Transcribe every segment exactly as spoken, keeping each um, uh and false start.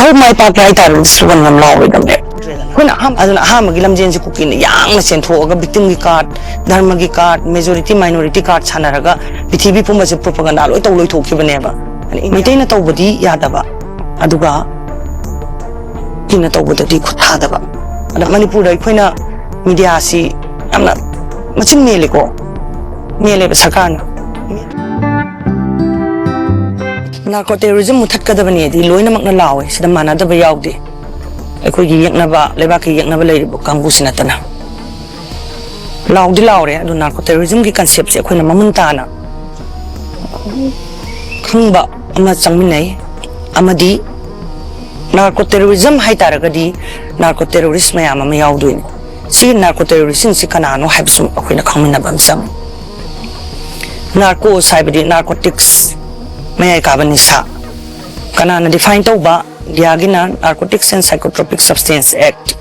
ꯍꯣꯏ, ꯃꯥꯏ ꯄꯥꯛꯄ ꯍꯥꯏꯇꯥꯔꯒꯗꯤ ꯁꯨꯒꯟ ꯉꯝ ꯂꯥꯎꯔꯣꯏꯗꯕꯅꯦ꯫ ꯑꯩꯈꯣꯏꯅ ꯑꯍꯥꯟꯕ, ꯑꯗꯨꯅ ꯑꯍꯥꯟꯕꯒꯤ ꯂꯝꯖꯦꯟꯁꯦ ꯀꯨꯀꯤꯅ ꯌꯥꯡꯅ ꯆꯦꯟꯊꯣꯛꯑꯒ victim ꯒꯤ card, ꯙꯔꯃꯒꯤ card, majority minority card ꯁꯥꯟꯅꯔꯒ ꯄ꯭ꯔꯤꯊꯤꯕꯤ ꯄꯨꯝꯕꯁꯦ propaganda ꯂꯣꯏ ꯇꯧ ꯂꯣꯏꯊꯣꯛꯈꯤꯕꯅꯦꯕ꯫ ꯃꯩꯇꯩꯅ ꯇꯧꯕꯗꯤ ꯌꯥꯗꯕ, ꯑꯗꯨꯒ ꯀꯨꯀꯤꯅ ꯇꯧꯕꯗꯗꯤ ꯈꯨꯠ ꯊꯥꯗꯕ꯫ ꯑꯗ ꯃꯅꯤꯄꯨꯔꯗ ꯑꯩꯈꯣꯏꯅ media ꯁꯤ ꯌꯥꯝꯅ ꯃꯆꯤꯟ ꯃꯦꯜꯂꯤꯀꯣ, ꯃꯦꯜꯂꯦꯕ ꯁꯔꯀꯥꯔꯅ꯫ Narco terrorism ꯃꯨꯊꯠꯀꯗꯕꯅꯦꯗꯤ ꯂꯣꯏꯅꯃꯛꯅ ꯂꯥꯎꯋꯦ, ꯁꯤꯗ ꯃꯥꯟꯅꯗꯕ ꯌꯥꯎꯗꯦ꯫ ꯑꯩꯈꯣꯏꯒꯤ ꯌꯦꯛꯅꯕ, ꯂꯩꯕꯥꯛꯀꯤ ꯌꯦꯛꯅꯕ ꯂꯩꯔꯤꯕ ꯀꯥꯡꯕꯨꯁꯤ ꯅꯠꯇꯅ꯫ ꯂꯥꯎꯗꯤ ꯂꯥꯎꯔꯦ, ꯑꯗꯨ narco terrorism ꯒꯤ concept ꯁꯦ ꯑꯩꯈꯣꯏꯅ ꯃꯃꯨꯟ ꯇꯥꯅ ꯈꯪꯕ ꯑꯃ ꯆꯪꯃꯤꯟꯅꯩ꯫ ꯑꯃꯗꯤ narco terrorism ꯍꯥꯏꯇꯥꯔꯒꯗꯤ narco terrorist ꯃꯌꯥꯝ ꯑꯃ ꯌꯥꯎꯗꯣꯏꯅꯤ꯫ ꯁꯤꯒꯤ narco terrorist ꯁꯤꯡꯁꯤ ꯀꯅꯥꯅꯣ ꯍꯥꯏꯕꯁꯨ ꯑꯩꯈꯣꯏꯅ ꯈꯪꯃꯤꯟꯅꯕ ꯑꯃ ꯆꯪꯉꯤ꯫ Narcos ꯍꯥꯏꯕꯗꯤ narcotics, ꯃꯌꯥꯏ ꯀꯥꯕ ꯅꯤꯁꯥ꯫ ꯀꯅꯥꯅ define ꯇꯧꯕ? ꯏꯟꯗꯤꯌꯥꯒꯤꯅ Narcotics and Psychotropic Substance Act,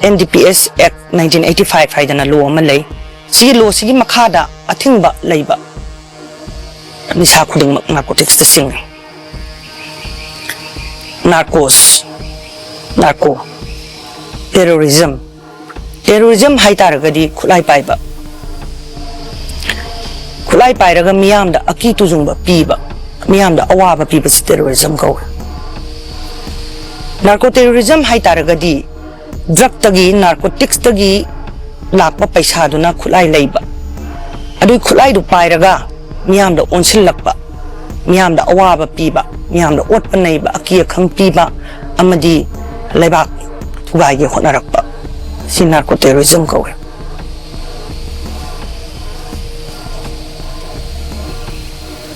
N D P S Act nineteen eighty five ꯍꯥꯏꯗꯅ law ꯑꯃ ꯂꯩ꯫ ꯁꯤꯒꯤ law ꯁꯤꯒꯤ ꯃꯈꯥꯗ ꯑꯊꯤꯡꯕ ꯂꯩꯕ ꯅꯤꯁꯥ ꯈꯨꯗꯤꯡꯃꯛ narcotics ꯇ ꯆꯤꯡꯉꯤ꯫ Narcos, narco, terrorism, terrorism ꯍꯥꯏꯇꯥꯔꯒꯗꯤ ꯈꯨꯠꯂꯥꯏ ꯄꯥꯏꯕ, ꯈꯨꯠꯂꯥꯏ ꯄꯥꯏꯔꯒ ꯃꯤꯌꯥꯝꯗ ꯑꯀꯤ ꯇꯨꯖꯨꯡꯕ ꯄꯤꯕ, ꯃꯤꯌꯥꯝꯗ ꯑꯋꯥꯕ ꯄꯤꯕꯁꯤ terrorism ꯀꯧꯏ꯫ Narco terrorism ꯍꯥꯏꯇꯥꯔꯒꯗꯤ drug ꯇꯒꯤ, narcotics ꯇꯒꯤ ꯂꯥꯛꯄ ꯄꯩꯁꯥꯗꯨꯅ ꯈꯨꯠꯂꯥꯏ ꯂꯩꯕ, ꯑꯗꯨꯒꯤ ꯈꯨꯠꯂꯥꯏꯗꯨ ꯄꯥꯏꯔꯒ ꯃꯤꯌꯥꯝꯗ ꯑꯣꯟꯁꯤꯜꯂꯛꯄ, ꯃꯤꯌꯥꯝꯗ ꯑꯋꯥꯕ ꯄꯤꯕ, ꯃꯤꯌꯥꯝꯗ ꯑꯣꯠꯄ ꯅꯩꯕ, ꯑꯀꯤ ꯑꯈꯪ ꯄꯤꯕ ꯑꯃꯗꯤ ꯂꯩꯕꯥꯛ ꯊꯨꯒꯥꯏꯒꯦ ꯍꯣꯠꯅꯔꯛꯄ, ꯁꯤ narco terrorism ꯀꯧꯏ꯫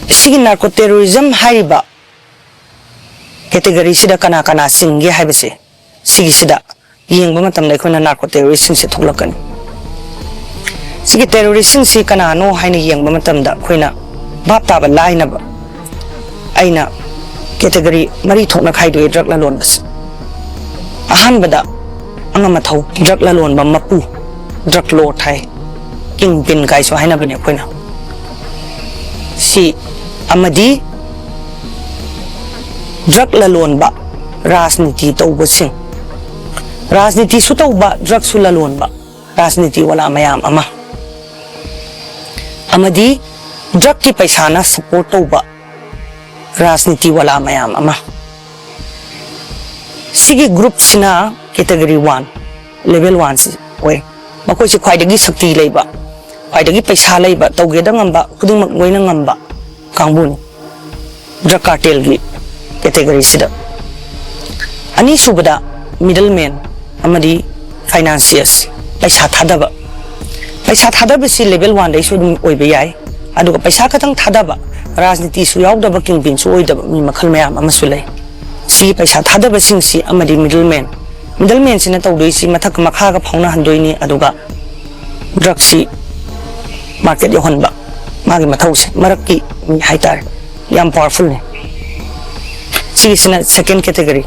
ꯁꯤꯒꯤ narco terrorism ꯍꯥꯏꯔꯤꯕ category ꯁꯤꯗ ꯀꯅꯥ ꯀꯅꯥ ꯆꯤꯡꯒꯦ ꯍꯥꯏꯕꯁꯦ ꯁꯤꯒꯤꯁꯤꯗ ꯌꯦꯡꯕ ꯃꯇꯝꯗ ꯑꯩꯈꯣꯏꯅ narco terrorist ꯁꯤꯡꯁꯦ ꯊꯣꯛꯂꯛꯀꯅꯤ꯫ ꯁꯤꯒꯤ terrorist ꯁꯤꯡꯁꯤ ꯀꯅꯥꯅꯣ ꯍꯥꯏꯅ ꯌꯦꯡꯕ ꯃꯇꯝꯗ ꯑꯩꯈꯣꯏꯅ ꯚꯥꯞ ꯇꯥꯕ ꯂꯥꯏꯅꯕ ꯑꯩꯅ category ꯃꯔꯤ ꯊꯣꯛꯅ ꯈꯥꯏꯗꯣꯛꯏ drug ꯂꯂꯣꯟꯕꯁꯦ꯫ ꯑꯍꯥꯟꯕꯗ ꯑꯉꯝ ꯑꯊꯧ drug ꯂꯂꯣꯟꯕ ꯃꯄꯨ, drug lord ꯍꯥꯏ, king pin ꯀꯥꯏꯁꯨ ꯍꯥꯏꯅꯕꯅꯦ ꯑꯩꯈꯣꯏꯅ꯫ ꯁꯤ ꯑꯃꯗꯤ drug ꯂꯂꯣꯟꯕ ꯔꯥꯖꯅꯤꯇꯤ ꯇꯧꯕꯁꯤꯡ, ꯔꯥꯖꯅꯤꯇꯤꯁꯨ ꯇꯧꯕ, ꯗ꯭ꯔꯒꯁꯨ ꯂꯂꯣꯟꯕ ꯔꯥꯖꯅꯤꯇꯤ ꯋꯥꯂꯥ ꯃꯌꯥꯝ ꯑꯃ, ꯑꯃꯗꯤ ꯗ꯭ꯔꯒꯀꯤ ꯄꯩꯁꯥꯅ ꯁꯄꯣꯔꯠ ꯇꯧꯕ ꯔꯥꯖꯅꯤꯇꯤ ꯋꯥꯂꯥ ꯃꯌꯥꯝ ꯑꯃ, ꯁꯤꯒꯤ ꯒ꯭ꯔꯨꯞꯁꯤꯅ ꯀꯦꯇꯦꯒꯣꯔꯤ ꯋꯥꯟ, ꯂꯦꯚꯦꯜ ꯋꯥꯟꯁꯤ ꯑꯣꯏ꯫ ꯃꯈꯣꯏꯁꯤ ꯈ꯭ꯋꯥꯏꯗꯒꯤ ꯁꯛꯇꯤ ꯂꯩꯕ, ꯈ꯭ꯋꯥꯏꯗꯒꯤ ꯄꯩꯁꯥ ꯂꯩꯕ, ꯇꯧꯒꯦꯗ ꯉꯝꯕ, ꯈꯨꯗꯤꯡꯃꯛ ꯂꯣꯏꯅ ꯉꯝꯕ ꯀꯥꯡꯕꯨꯅꯤ ꯗ꯭ꯔꯒ ꯀꯥꯔꯇꯦꯜꯒꯤ ꯀꯦꯇꯦꯒꯣꯔꯤꯁꯤꯗ꯫ ꯑꯅꯤꯁꯨꯕꯗ ꯃꯤꯗꯜ ꯃꯦꯟ ꯑꯃꯗꯤ ꯐꯥꯏꯅꯥꯟꯁꯤꯌꯔꯁ, ꯄꯩꯁꯥ ꯊꯥꯗꯕ꯫ ꯄꯩꯁꯥ ꯊꯥꯗꯕꯁꯤ ꯂꯦꯚꯦꯜ ꯋꯥꯟꯗꯩꯁꯨ ꯑꯗꯨꯝ ꯑꯣꯏꯕ ꯌꯥꯏ, ꯑꯗꯨꯒ ꯄꯩꯁꯥ ꯈꯛꯇꯪ ꯊꯥꯗꯕ, ꯔꯥꯖꯅꯤꯇꯤꯁꯨ ꯌꯥꯎꯗꯕ, ꯀꯤꯡꯄꯤꯟꯁꯨ ꯑꯣꯏꯗꯕ ꯃꯤ ꯃꯈꯜ ꯃꯌꯥꯝ ꯑꯃꯁꯨ ꯂꯩ꯫ ꯁꯤ ꯄꯩꯁꯥ ꯊꯥꯗꯕꯁꯤꯡꯁꯤ ꯑꯃꯗꯤ ꯃꯤꯗꯜ ꯃꯦꯟ, ꯃꯤꯗꯜ ꯃꯦꯟꯁꯤꯅ ꯇꯧꯗꯣꯏꯁꯤ ꯃꯊꯛꯀ ꯃꯈꯥꯒ ꯐꯥꯎꯅꯍꯟꯗꯣꯏꯅꯤ, ꯑꯗꯨꯒ ꯗ꯭ꯔꯒꯁꯤ ꯃꯥꯔꯀꯦꯠ ꯌꯧꯍꯟꯕ, ꯃꯥꯒꯤ ꯃꯊꯧꯁꯦ ꯃꯔꯛꯀꯤ ꯃꯤ ꯍꯥꯏꯇꯥꯔꯦ, ꯌꯥꯝ ꯄꯋꯥꯔꯐꯨꯜꯅꯤ꯫ ꯁꯤꯒꯤꯁꯤꯅ ꯁꯦꯀꯦꯟ ꯀꯦꯇꯦꯒꯣꯔꯤ꯫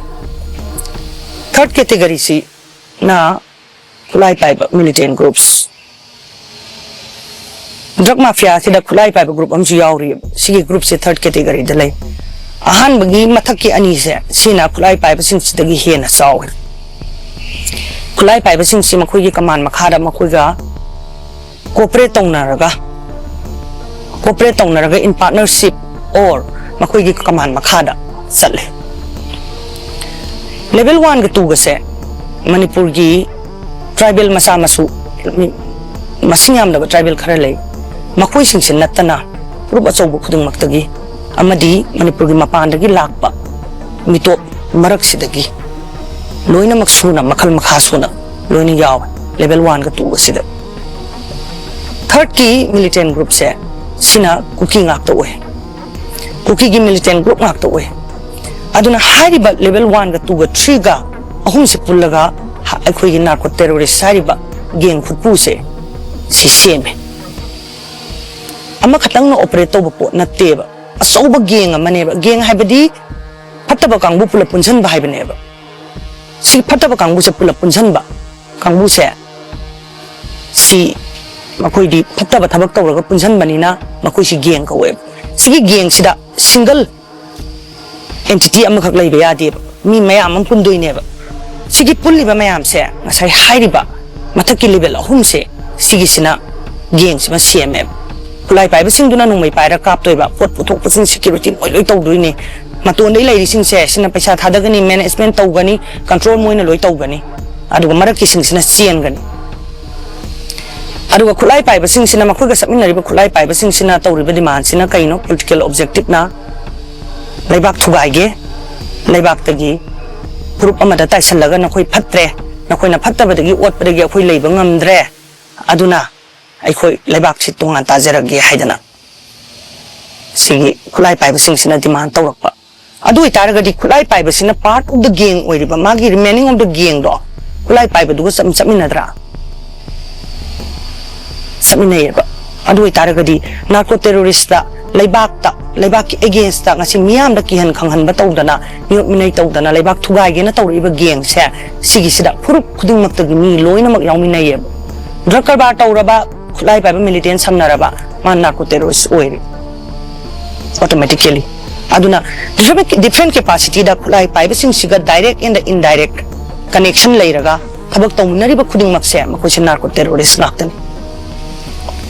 ꯊꯔꯠ ꯀꯦꯇꯦꯒꯣꯔꯤꯁꯤꯅ ꯈꯨꯠꯂꯥꯏ ꯄꯥꯏꯕ ꯃꯤꯂꯤꯇꯦꯟ ꯒ꯭ꯔꯨꯞꯁ꯫ ꯗ꯭ꯔꯒ ꯃꯥꯐꯤꯌꯥꯁꯤꯗ ꯈꯨꯠꯂꯥꯏ ꯄꯥꯏꯕ ꯒ꯭ꯔꯨꯞ ꯑꯃꯁꯨ ꯌꯥꯎꯔꯤꯑꯕ꯫ ꯁꯤꯒꯤ ꯒ꯭ꯔꯨꯞꯁꯦ ꯊꯔꯠ ꯀꯦꯇꯦꯒꯣꯔꯤꯗ ꯂꯩ꯫ ꯑꯍꯥꯟꯕꯒꯤ ꯃꯊꯛꯀꯤ ꯑꯅꯤꯁꯦ ꯁꯤꯅ ꯈꯨꯠꯂꯥꯏ ꯄꯥꯏꯕꯁꯤꯡꯁꯤꯗꯒꯤ ꯍꯦꯟꯅ ꯆꯥꯎꯋꯤ꯫ ꯈꯨꯠꯂꯥꯏ ꯄꯥꯏꯕꯁꯤꯡꯁꯤ ꯃꯈꯣꯏꯒꯤ ꯀꯃꯥꯟ ꯃꯈꯥꯗ ꯃꯈꯣꯏꯒ ꯀꯣꯑꯣꯄꯔꯦꯠ ꯇꯧꯅꯔꯒ, ꯀꯣꯑꯣꯄꯔꯦꯠ ꯇꯧꯅꯔꯒ in partnership or ꯃꯈꯣꯏꯒꯤ ꯀꯃꯥꯟ ꯃꯈꯥꯗ ꯆꯠꯂꯦ꯫ ꯂꯦꯚꯦꯜ ꯋꯥꯟꯒ ꯇꯨꯒꯁꯦ ꯃꯅꯤꯄꯨꯔꯒꯤ ꯇ꯭ꯔꯥꯏꯕꯦꯜ ꯃꯆꯥ ꯃꯁꯨ, ꯃꯤ-, ꯃꯁꯤꯡ ꯌꯥꯝꯗꯕ ꯇ꯭ꯔꯥꯏꯕꯦꯜ ꯈꯔ ꯂꯩ, ꯃꯈꯣꯏꯁꯤꯡꯁꯦ ꯅꯠꯇꯅ ꯐꯨꯔꯨꯞ ꯑꯆꯧꯕ ꯈꯨꯗꯤꯡꯃꯛꯇꯒꯤ ꯑꯃꯗꯤ ꯃꯅꯤꯄꯨꯔꯒꯤ ꯃꯄꯥꯟꯗꯒꯤ ꯂꯥꯛꯄ ꯃꯤꯇꯣꯞ ꯃꯔꯛꯁꯤꯗꯒꯤ ꯂꯣꯏꯅꯃꯛ ꯁꯨꯅ, ꯃꯈꯜ ꯃꯈꯥ ꯁꯨꯅ ꯂꯣꯏꯅ ꯌꯥꯎꯋꯦ ꯂꯦꯚꯦꯜ ꯋꯥꯟꯒ ꯇꯨꯒꯁꯤꯗ꯫ ꯊꯔꯠꯀꯤ ꯃꯤꯂꯤꯇꯦꯟ ꯒ꯭ꯔꯨꯞꯁꯦ ꯁꯤꯅ ꯀꯨꯀꯤ ꯉꯥꯛꯇ ꯑꯣꯏ, ꯀꯨꯀꯤꯒꯤ ꯃꯤꯂꯤꯇꯦꯟ ꯒ꯭ꯔꯨꯞ ꯉꯥꯛꯇ ꯑꯣꯏ꯫ ꯑꯗꯨꯅ ꯍꯥꯏꯔꯤꯕ ꯂꯦꯚꯦꯜ ꯋꯥꯟꯒ ꯇꯨꯒ ꯊ꯭ꯔꯤꯒ ꯑꯍꯨꯝꯁꯦ ꯄꯨꯜꯂꯒ ꯍ-, ꯑꯩꯈꯣꯏꯒꯤ ꯅꯥꯔꯀꯣ ꯇꯦꯔꯣꯔꯤꯁ ꯍꯥꯏꯔꯤꯕ ꯒꯦꯡ ꯈꯨꯠꯄꯨꯁꯦ ꯁꯤ ꯁꯦꯝꯃꯦ꯫ ꯑꯃꯈꯛꯇꯪꯅ ꯑꯣꯄꯔꯦꯠ ꯇꯧꯕ ꯄꯣꯠ ꯅꯠꯇꯦꯕ, ꯑꯆꯧꯕ ꯒꯦꯡ ꯑꯃꯅꯦꯕ꯫ ꯒꯦꯡ ꯍꯥꯏꯕꯗꯤ ꯐꯠꯇꯕ ꯀꯥꯡꯕꯨ ꯄꯨꯂꯞ ꯄꯨꯟꯁꯤꯟꯕ ꯍꯥꯏꯕꯅꯦꯕ꯫ ꯁꯤ ꯐꯠꯇꯕ ꯀꯥꯡꯕꯨꯁꯦ ꯄꯨꯂꯞ ꯄꯨꯟꯁꯤꯟꯕ ꯀꯥꯡꯕꯨꯁꯦ, ꯁꯤ ꯃꯈꯣꯏꯗꯤ ꯐꯠꯇꯕ ꯊꯕꯛ ꯇꯧꯔꯒ ꯄꯨꯟꯁꯤꯟꯕꯅꯤꯅ ꯃꯈꯣꯏꯁꯤ ꯒꯦꯡ ꯀꯧꯋꯦꯕ꯫ ꯁꯤꯒꯤ ꯒꯦꯡꯁꯤꯗ ꯁꯤꯡꯒꯜ ꯑꯦꯟꯇꯤꯇꯤ ꯑꯃꯈꯛ ꯂꯩꯕ ꯌꯥꯗꯦꯕ꯫ ꯃꯤ ꯃꯌꯥꯝ ꯑꯃ ꯄꯨꯟꯗꯣꯏꯅꯦꯕ꯫ ꯁꯤꯒꯤ ꯄꯨꯜꯂꯤꯕ ꯃꯌꯥꯝꯁꯦ ꯉꯁꯥꯏ ꯍꯥꯏꯔꯤꯕ ꯃꯊꯛꯀꯤ ꯂꯦꯚꯦꯜ ꯑꯍꯨꯝꯁꯦ, ꯁꯤꯒꯤꯁꯤꯅ ꯒꯦꯡꯁꯤꯃ ꯁꯦꯝꯃꯦꯕ꯫ ꯈꯨꯠꯂꯥꯏ ꯄꯥꯏꯕꯁꯤꯡꯗꯨꯅ ꯅꯣꯡꯃꯩ ꯄꯥꯏꯔ ꯀꯥꯞꯇꯣꯏꯕ, ꯄꯣꯠ ꯄꯨꯊꯣꯛꯄꯁꯤꯡ ꯁꯦꯀ꯭ꯌꯨꯔꯤꯇꯤ ꯃꯣꯏ ꯂꯣꯏ ꯇꯧꯗꯣꯏꯅꯤ꯫ ꯃꯇꯣꯟꯗꯩ ꯂꯩꯔꯤꯁꯤꯡꯁꯦ ꯁꯤꯅ ꯄꯩꯁꯥ ꯊꯥꯗꯒꯅꯤ, ꯃꯦꯅꯦꯖꯃꯦꯟ ꯇꯧꯒꯅꯤ, ꯀꯟꯇ꯭ꯔꯣꯜ ꯃꯣꯏꯅ ꯂꯣꯏ ꯇꯧꯒꯅꯤ꯫ ꯑꯗꯨꯒ ꯃꯔꯛꯀꯤꯁꯤꯡꯁꯤꯅ ꯆꯦꯟꯒꯅꯤ꯫ ꯑꯗꯨꯒ ꯈꯨꯠꯂꯥꯏ ꯄꯥꯏꯕꯁꯤꯡꯁꯤꯅ, ꯃꯈꯣꯏꯒ ꯆꯠꯃꯤꯟꯅꯔꯤꯕ ꯈꯨꯠꯂꯥꯏ ꯄꯥꯏꯕꯁꯤꯡꯁꯤꯅ ꯇꯧꯔꯤꯕ ꯗꯤꯃꯥꯟꯁꯤꯅ ꯀꯩꯅꯣ? ꯄꯣꯂꯤꯇꯤꯀꯦꯜ ꯑꯣꯕꯖꯦꯛꯇꯤꯞꯅ ꯂꯩꯕꯥꯛ ꯊꯨꯒꯥꯏꯒꯦ, ꯂꯩꯕꯥꯛꯇꯒꯤ ꯐꯨꯔꯨꯞ ꯑꯃꯗ ꯇꯥꯏꯁꯜꯂꯒ ꯅꯈꯣꯏ ꯐꯠꯇ꯭ꯔꯦ, ꯅꯈꯣꯏꯅ ꯐꯠꯇꯕꯗꯒꯤ ꯑꯣꯠꯄꯗꯒꯤ ꯑꯩꯈꯣꯏ ꯂꯩꯕ ꯉꯝꯗ꯭ꯔꯦ, ꯑꯗꯨꯅ ꯑꯩꯈꯣꯏ ꯂꯩꯕꯥꯛꯁꯤ ꯇꯣꯉꯥꯟ ꯇꯥꯖꯔꯒꯦ ꯍꯥꯏꯗꯅ ꯁꯤꯒꯤ ꯈꯨꯠꯂꯥꯏ ꯄꯥꯏꯕꯁꯤꯡꯁꯤꯅ ꯗꯤꯃꯥꯟ ꯇꯧꯔꯛꯄ꯫ ꯑꯗꯨ ꯑꯣꯏꯇꯥꯔꯒꯗꯤ ꯈꯨꯠꯂꯥꯏ ꯄꯥꯏꯕꯁꯤꯅ part of the gang ꯑꯣꯏꯔꯤꯕ, ꯃꯥꯒꯤ remaining of the gang ꯗꯣ ꯈꯨꯠꯂꯥꯏ ꯄꯥꯏꯕꯗꯨꯒ ꯆꯞ ꯆꯠꯃꯤꯟꯅꯗ꯭ꯔꯥ? ꯆꯠꯃꯤꯟꯅꯩꯌꯦꯕ꯫ ꯑꯗꯨ ꯑꯣꯏꯇꯥꯔꯒꯗꯤ ꯅꯥꯔꯀꯣ ꯇꯦꯔꯣꯔꯤꯁꯇ, ꯂꯩꯕꯥꯛꯇ, ꯂꯩꯕꯥꯛꯀꯤ against ꯇ ꯉꯁꯤ ꯃꯤꯌꯥꯝꯗ ꯀꯤꯍꯟ ꯈꯪꯍꯟꯕ ꯇꯧꯗꯅ, ꯃꯤꯑꯣꯠ ꯃꯤꯅꯩ ꯇꯧꯗꯅ, ꯂꯩꯕꯥꯛ ꯊꯨꯒꯥꯏꯒꯦꯅ ꯇꯧꯔꯛꯏꯕ gang ꯁꯦ, ꯁꯤꯒꯤꯁꯤꯗ ꯐꯨꯔꯨꯞ ꯈꯨꯗꯤꯡꯃꯛꯇꯒꯤ ꯃꯤ ꯂꯣꯏꯅꯃꯛ ꯌꯥꯎꯃꯤꯟꯅꯩꯌꯦꯕ꯫ ꯗ꯭ꯔꯒ ꯀꯔꯕꯥꯔ ꯇꯧꯔꯕ, ꯈꯨꯠꯂꯥꯏ ꯄꯥꯏꯕ militant ꯁꯝꯅꯔꯕ, ꯃꯥ ꯅꯥꯔꯀꯣ ꯇꯦꯔꯣꯔꯤꯁ ꯑꯣꯏꯔꯦ ꯑꯣꯇꯣꯃꯦꯇꯤꯀꯦꯂꯤ꯫ ꯑꯗꯨꯅ different, different capacity ꯗ ꯈꯨꯠꯂꯥꯏ ꯄꯥꯏꯕꯁꯤꯡꯁꯤꯒ direct and indirect connection ꯂꯩꯔꯒ ꯊꯕꯛ ꯇꯧꯃꯤꯟꯅꯔꯤꯕ ꯈꯨꯗꯤꯡꯃꯛꯁꯦ ꯃꯈꯣꯏꯁꯦ ꯅꯥꯔꯀꯣ ꯇꯦꯔꯣꯔꯤꯁ ꯉꯥꯛꯇꯅꯤ꯫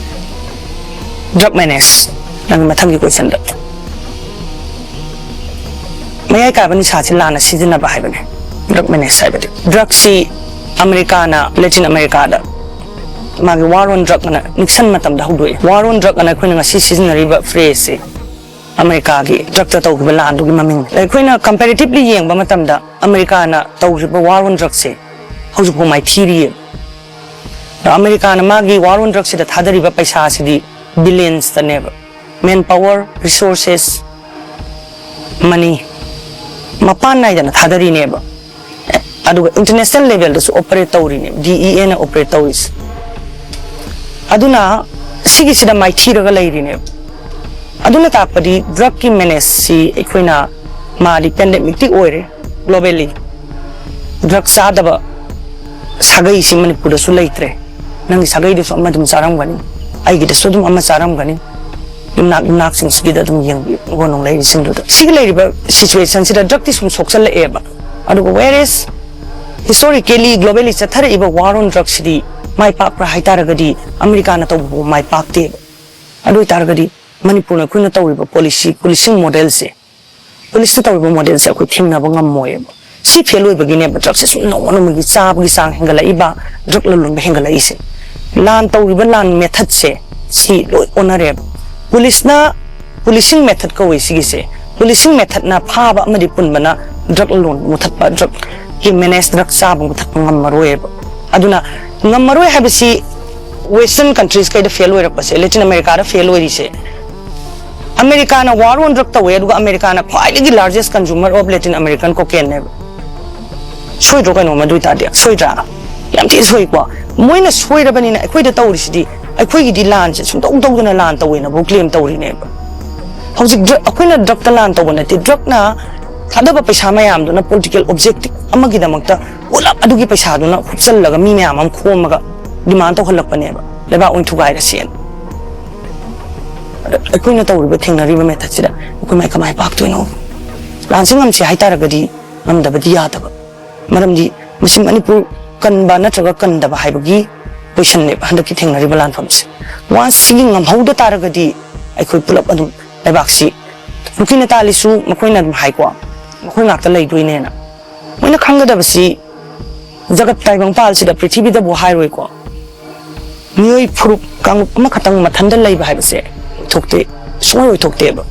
ꯗ꯭ꯔꯒ ꯃꯦꯅꯦꯖ, ꯅꯪꯒꯤ ꯃꯊꯪꯒꯤ ꯀꯣꯏꯁꯟꯗ꯫ ꯃꯌꯥꯏ ꯀꯥꯏꯕ ꯅꯤꯁꯥꯁꯤ ꯂꯥꯟꯅ ꯁꯤꯖꯤꯟꯅꯕ ꯍꯥꯏꯕꯅꯦ ꯗ꯭ꯔꯒ ꯃꯦꯅꯦꯖ ꯍꯥꯏꯕꯗꯤ꯫ ꯗ꯭ꯔꯒꯁꯤ ꯑꯃꯦꯔꯤꯀꯥꯅ ꯂꯦꯇꯤꯟ ꯑꯃꯦꯔꯤꯀꯥꯗ ꯃꯥꯒꯤ war on drug ꯑꯅ ꯅꯤꯛꯁꯟ ꯃꯇꯝꯗ ꯍꯧꯗꯣꯛꯏ꯫ War on drug ꯑꯅ ꯑꯩꯈꯣꯏꯅ ꯉꯁꯤ ꯁꯤꯖꯤꯟꯅꯔꯤꯕ phrase ꯁꯦ ꯑꯃꯦꯔꯤꯀꯥꯒꯤ ꯗ꯭ꯔꯒꯇ ꯇꯧꯈꯤꯕ ꯂꯥꯟꯗꯨꯒꯤ ꯃꯃꯤꯡꯅꯤ꯫ ꯑꯩꯈꯣꯏꯅ comparatively ꯌꯦꯡꯕ ꯃꯇꯝꯗ ꯑꯃꯦꯔꯤꯀꯥꯅ ꯇꯧꯈꯤꯕ war on drug ꯁꯦ ꯍꯧꯖꯤꯛꯐꯥꯎ ꯃꯥꯏꯊꯤꯔꯤꯌꯦ꯫ ꯑꯗꯣ ꯑꯃꯦꯔꯤꯀꯥꯅ ꯃꯥꯒꯤ war on drug ꯁꯤꯗ ꯊꯥꯗꯔꯤꯕ ꯄꯩꯁꯥꯁꯤꯗꯤ billions ꯇꯅꯦꯕ꯫ Man power, resources, money ꯃꯄꯥꯟ ꯅꯥꯏꯗꯅ ꯊꯥꯗꯔꯤꯅꯦꯕ꯫ ꯑꯗꯨꯒ international level ꯗꯁꯨ operate ꯇꯧꯔꯤꯅꯦꯕ, D E A ꯅ operate ꯇꯧꯔꯤꯁꯦ꯫ ꯑꯗꯨꯅ ꯁꯤꯒꯤꯁꯤꯗ ꯃꯥꯏꯊꯤꯔꯒ ꯂꯩꯔꯤꯅꯦꯕ꯫ ꯑꯗꯨꯅ ꯇꯥꯛꯄꯗꯤ ꯗ꯭ꯔꯒꯀꯤ ꯃꯦꯅꯦꯖꯁꯤ ꯑꯩꯈꯣꯏꯅ, ꯃꯥꯗꯤ pandemic ꯇꯤ ꯑꯣꯏꯔꯦ globally꯫ ꯗ꯭ꯔꯒ ꯆꯥꯗꯕ ꯁꯥꯒꯩꯁꯤ ꯃꯅꯤꯄꯨꯔꯗꯁꯨ ꯂꯩꯇ꯭ꯔꯦ꯫ ꯅꯪꯒꯤ ꯁꯥꯒꯩꯗꯁꯨ ꯑꯃ ꯑꯗꯨꯝ ꯆꯥꯔꯝꯒꯅꯤ, ꯑꯩꯒꯤꯗꯁꯨ ꯑꯗꯨꯝ ꯑꯃ ꯆꯥꯔꯝꯒꯅꯤ꯫ ꯌꯨꯝꯅꯥꯛ ꯌꯨꯝꯅꯥꯛꯁꯤꯡꯁꯤꯒꯤꯗ ꯑꯗꯨꯝ ꯌꯦꯡꯕꯤꯌꯨ ꯅꯨꯡ ꯂꯩꯔꯤꯁꯤꯡꯗꯨꯗ꯫ ꯁꯤꯒꯤ ꯂꯩꯔꯤꯕ ꯁꯤꯆꯨꯋꯦꯁꯟꯁꯤꯗ ꯗ꯭ꯔꯛꯇꯤ ꯁꯨꯝ ꯁꯣꯛꯆꯜꯂꯛꯑꯦꯕ꯫ ꯑꯗꯨꯒ whereas historically globally ꯆꯠꯊꯔꯛꯏꯕ war on ꯗ꯭ꯔꯛꯁꯤꯗꯤ ꯃꯥꯏ ꯄꯥꯛꯄ꯭ꯔꯥ ꯍꯥꯏꯇꯥꯔꯒꯗꯤ ꯑꯃꯦꯔꯤꯀꯥꯅ ꯇꯧꯕꯐꯥꯎ ꯃꯥꯏ ꯄꯥꯛꯇꯦꯕ꯫ ꯑꯗꯨ ꯑꯣꯏꯇꯥꯔꯒꯗꯤ ꯃꯅꯤꯄꯨꯔꯅ ꯑꯩꯈꯣꯏꯅ ꯇꯧꯔꯤꯕ ꯄꯣꯂꯤꯁꯤ, ꯄꯨꯂꯤꯁꯤꯡ ꯃꯣꯗꯦꯜꯁꯦ, ꯄꯨꯂꯤꯁꯇ ꯇꯧꯔꯤꯕ ꯃꯣꯗꯦꯜꯁꯦ ꯑꯩꯈꯣꯏ ꯊꯦꯡꯅꯕ ꯉꯝꯃꯣꯏꯕ꯫ ꯁꯤ ꯐꯦꯜ ꯑꯣꯏꯕꯒꯤꯅꯦꯕ ꯗ꯭ꯔꯛꯁꯦ ꯁꯨꯝ ꯅꯣꯡꯃ ꯅꯣꯡꯃꯒꯤ ꯆꯥꯕꯒꯤ ꯆꯥꯡ ꯍꯦꯟꯒꯠꯂꯛꯏꯕ, ꯗ꯭ꯔꯛ ꯂꯂꯣꯟꯕ ꯍꯦꯟꯒꯠꯂꯛꯏꯁꯦ꯫ ꯂꯥꯟ ꯇꯧꯔꯤꯕ ꯂꯥꯟ ꯃꯦꯊꯠꯁꯦ ꯁꯤ ꯂꯣꯏ ꯑꯣꯟꯅꯔꯦꯕ꯫ ꯄꯨꯂꯤꯁꯅ, ꯄꯨꯂꯤꯁꯤꯡ ꯃꯦꯊꯠ ꯀꯧꯋꯦ ꯁꯤꯒꯤꯁꯦ꯫ ꯄꯨꯂꯤꯁꯤꯡ ꯃꯦꯊꯠꯅ ꯐꯥꯕ ꯑꯃꯗꯤ ꯄꯨꯟꯕꯅ ꯗ꯭ꯔꯛ ꯂꯂꯣꯟ ꯃꯨꯊꯠꯄ, ꯗ꯭ꯔꯛꯀꯤ ꯃꯦꯅꯦꯖ, ꯗ꯭ꯔꯛ ꯆꯥꯕ ꯃꯨꯊꯠꯄ ꯉꯝꯃꯔꯣꯏꯕ꯫ ꯑꯗꯨꯅ ꯉꯝꯃꯔꯣꯏ ꯍꯥꯏꯕꯁꯤ ꯋꯦꯁꯇꯔꯟ ꯀꯟꯇ꯭ꯔꯤꯁ ꯀꯩꯗ ꯐꯦꯜ ꯑꯣꯏꯔꯛꯄꯁꯦ, ꯂꯦꯇꯤꯟ ꯑꯃꯦꯔꯤꯀꯥꯗ ꯐꯦꯜ ꯑꯣꯏꯔꯤꯁꯦ꯫ ꯑꯃꯦꯔꯤꯀꯥꯅ war on drug ꯇꯧꯋꯦ, ꯑꯗꯨꯒ ꯑꯃꯦꯔꯤꯀꯥꯅ ꯈ꯭ꯋꯥꯏꯗꯒꯤ largest consumer of Latin American cocaine ꯅꯦꯕ꯫ ꯁꯣꯏꯗ꯭ꯔꯣ ꯀꯩꯅꯣ? ꯃꯗꯨ ꯑꯣꯏꯇꯥꯔꯗꯤ ꯁꯣꯏꯗ꯭ꯔꯥ? ꯌꯥꯝ ꯊꯤꯅ ꯁꯣꯏꯀꯣ꯫ ꯃꯣꯏꯅ ꯁꯣꯏꯔꯕꯅꯤꯅ ꯑꯩꯈꯣꯏꯗ ꯇꯧꯔꯤꯁꯤꯗꯤ, ꯑꯩꯈꯣꯏꯒꯤꯗꯤ ꯂꯥꯟꯁꯦ ꯁꯨꯡꯇꯧ ꯇꯧꯗꯅ ꯂꯥꯟ ꯇꯧꯋꯦꯅꯕꯨ ꯀ꯭ꯂꯦꯝ ꯇꯧꯔꯤꯅꯦꯕ꯫ ꯍꯧꯖꯤꯛ ꯗ꯭ꯔꯛ, ꯑꯩꯈꯣꯏꯅ ꯗ꯭ꯔꯛꯇ ꯂꯥꯟ ꯇꯧꯕ ꯅꯠꯇꯦ, ꯗ꯭ꯔꯛꯅ ꯊꯥꯗꯕ ꯄꯩꯁꯥ ꯃꯌꯥꯝꯗꯨꯅ ꯄꯣꯂꯤꯇꯤꯀꯦꯜ ꯑꯣꯕꯖꯦꯛꯇꯤꯚ ꯑꯃꯒꯤꯗꯃꯛꯇ ꯄꯨꯂꯞ ꯑꯗꯨꯒꯤ ꯄꯩꯁꯥꯗꯨꯅ ꯍꯨꯞꯆꯜꯂꯒ ꯃꯤ ꯃꯌꯥꯝ ꯑꯃ ꯈꯣꯝꯃꯒ ꯗꯤꯃꯥꯟ ꯇꯧꯍꯜꯂꯛꯄꯅꯦꯕ, ꯂꯩꯕꯥꯛ ꯑꯣꯏꯅ ꯊꯨꯒꯥꯏꯔꯁꯦꯅ꯫ ꯑꯗ ꯑꯩꯈꯣꯏꯅ ꯇꯧꯔꯤꯕ, ꯊꯦꯡꯅꯔꯤꯕ ꯃꯦꯊꯠꯁꯤꯗ ꯑꯩꯈꯣꯏ ꯃꯥꯏ ꯀꯃꯥꯏ ꯄꯥꯛꯇꯣꯏꯅꯣ? ꯂꯥꯟꯁꯤ ꯉꯝꯁꯤ ꯍꯥꯏꯇꯥꯔꯒꯗꯤ ꯉꯝꯗꯕꯗꯤ ꯌꯥꯗꯕ꯫ ꯃꯔꯝꯗꯤ ꯃꯁꯤ ꯃꯅꯤꯄꯨꯔ ꯀꯟꯕ ꯅꯠꯇ꯭ꯔꯒ ꯀꯟꯗꯕ ꯍꯥꯏꯕꯒꯤ ꯀꯣꯏꯁꯟꯅꯦꯕ ꯍꯟꯗꯛꯀꯤ ꯊꯦꯡꯅꯔꯤꯕ ꯂꯥꯟꯐꯝꯁꯦ꯫ ꯋꯥꯟꯁ ꯁꯤꯒꯤ ꯉꯝꯍꯧꯗ ꯇꯥꯔꯒꯗꯤ ꯑꯩꯈꯣꯏ ꯄꯨꯂꯞ ꯑꯗꯨꯝ ꯂꯩꯕꯥꯛꯁꯤ ꯀꯨꯀꯤ ꯅꯦꯇꯥꯂꯤꯁꯨ ꯃꯈꯣꯏꯅ ꯑꯗꯨꯝ ꯍꯥꯏꯀꯣ, ꯃꯈꯣꯏ ꯉꯥꯛꯇ ꯂꯩꯗꯣꯏꯅꯦꯅ꯫ ꯃꯣꯏꯅ ꯈꯪꯒꯗꯕꯁꯤ ꯖꯒꯠ ꯇꯥꯏꯕꯪꯄꯥꯜꯁꯤꯗ, ꯄ꯭ꯔꯤꯊꯤꯕꯤꯗꯕꯨ ꯍꯥꯏꯔꯣꯏꯀꯣ, ꯃꯤꯑꯣꯏ ꯐꯨꯔꯨꯞ ꯀꯥꯡꯂꯨꯞ ꯑꯃꯈꯛꯇꯪ ꯃꯊꯟꯇ ꯂꯩꯕ ꯍꯥꯏꯕꯁꯦ ꯑꯣꯏꯊꯣꯛꯇꯦ, ꯁꯨꯡꯑꯣꯏ ꯑꯣꯏꯊꯣꯛꯇꯦꯕ꯫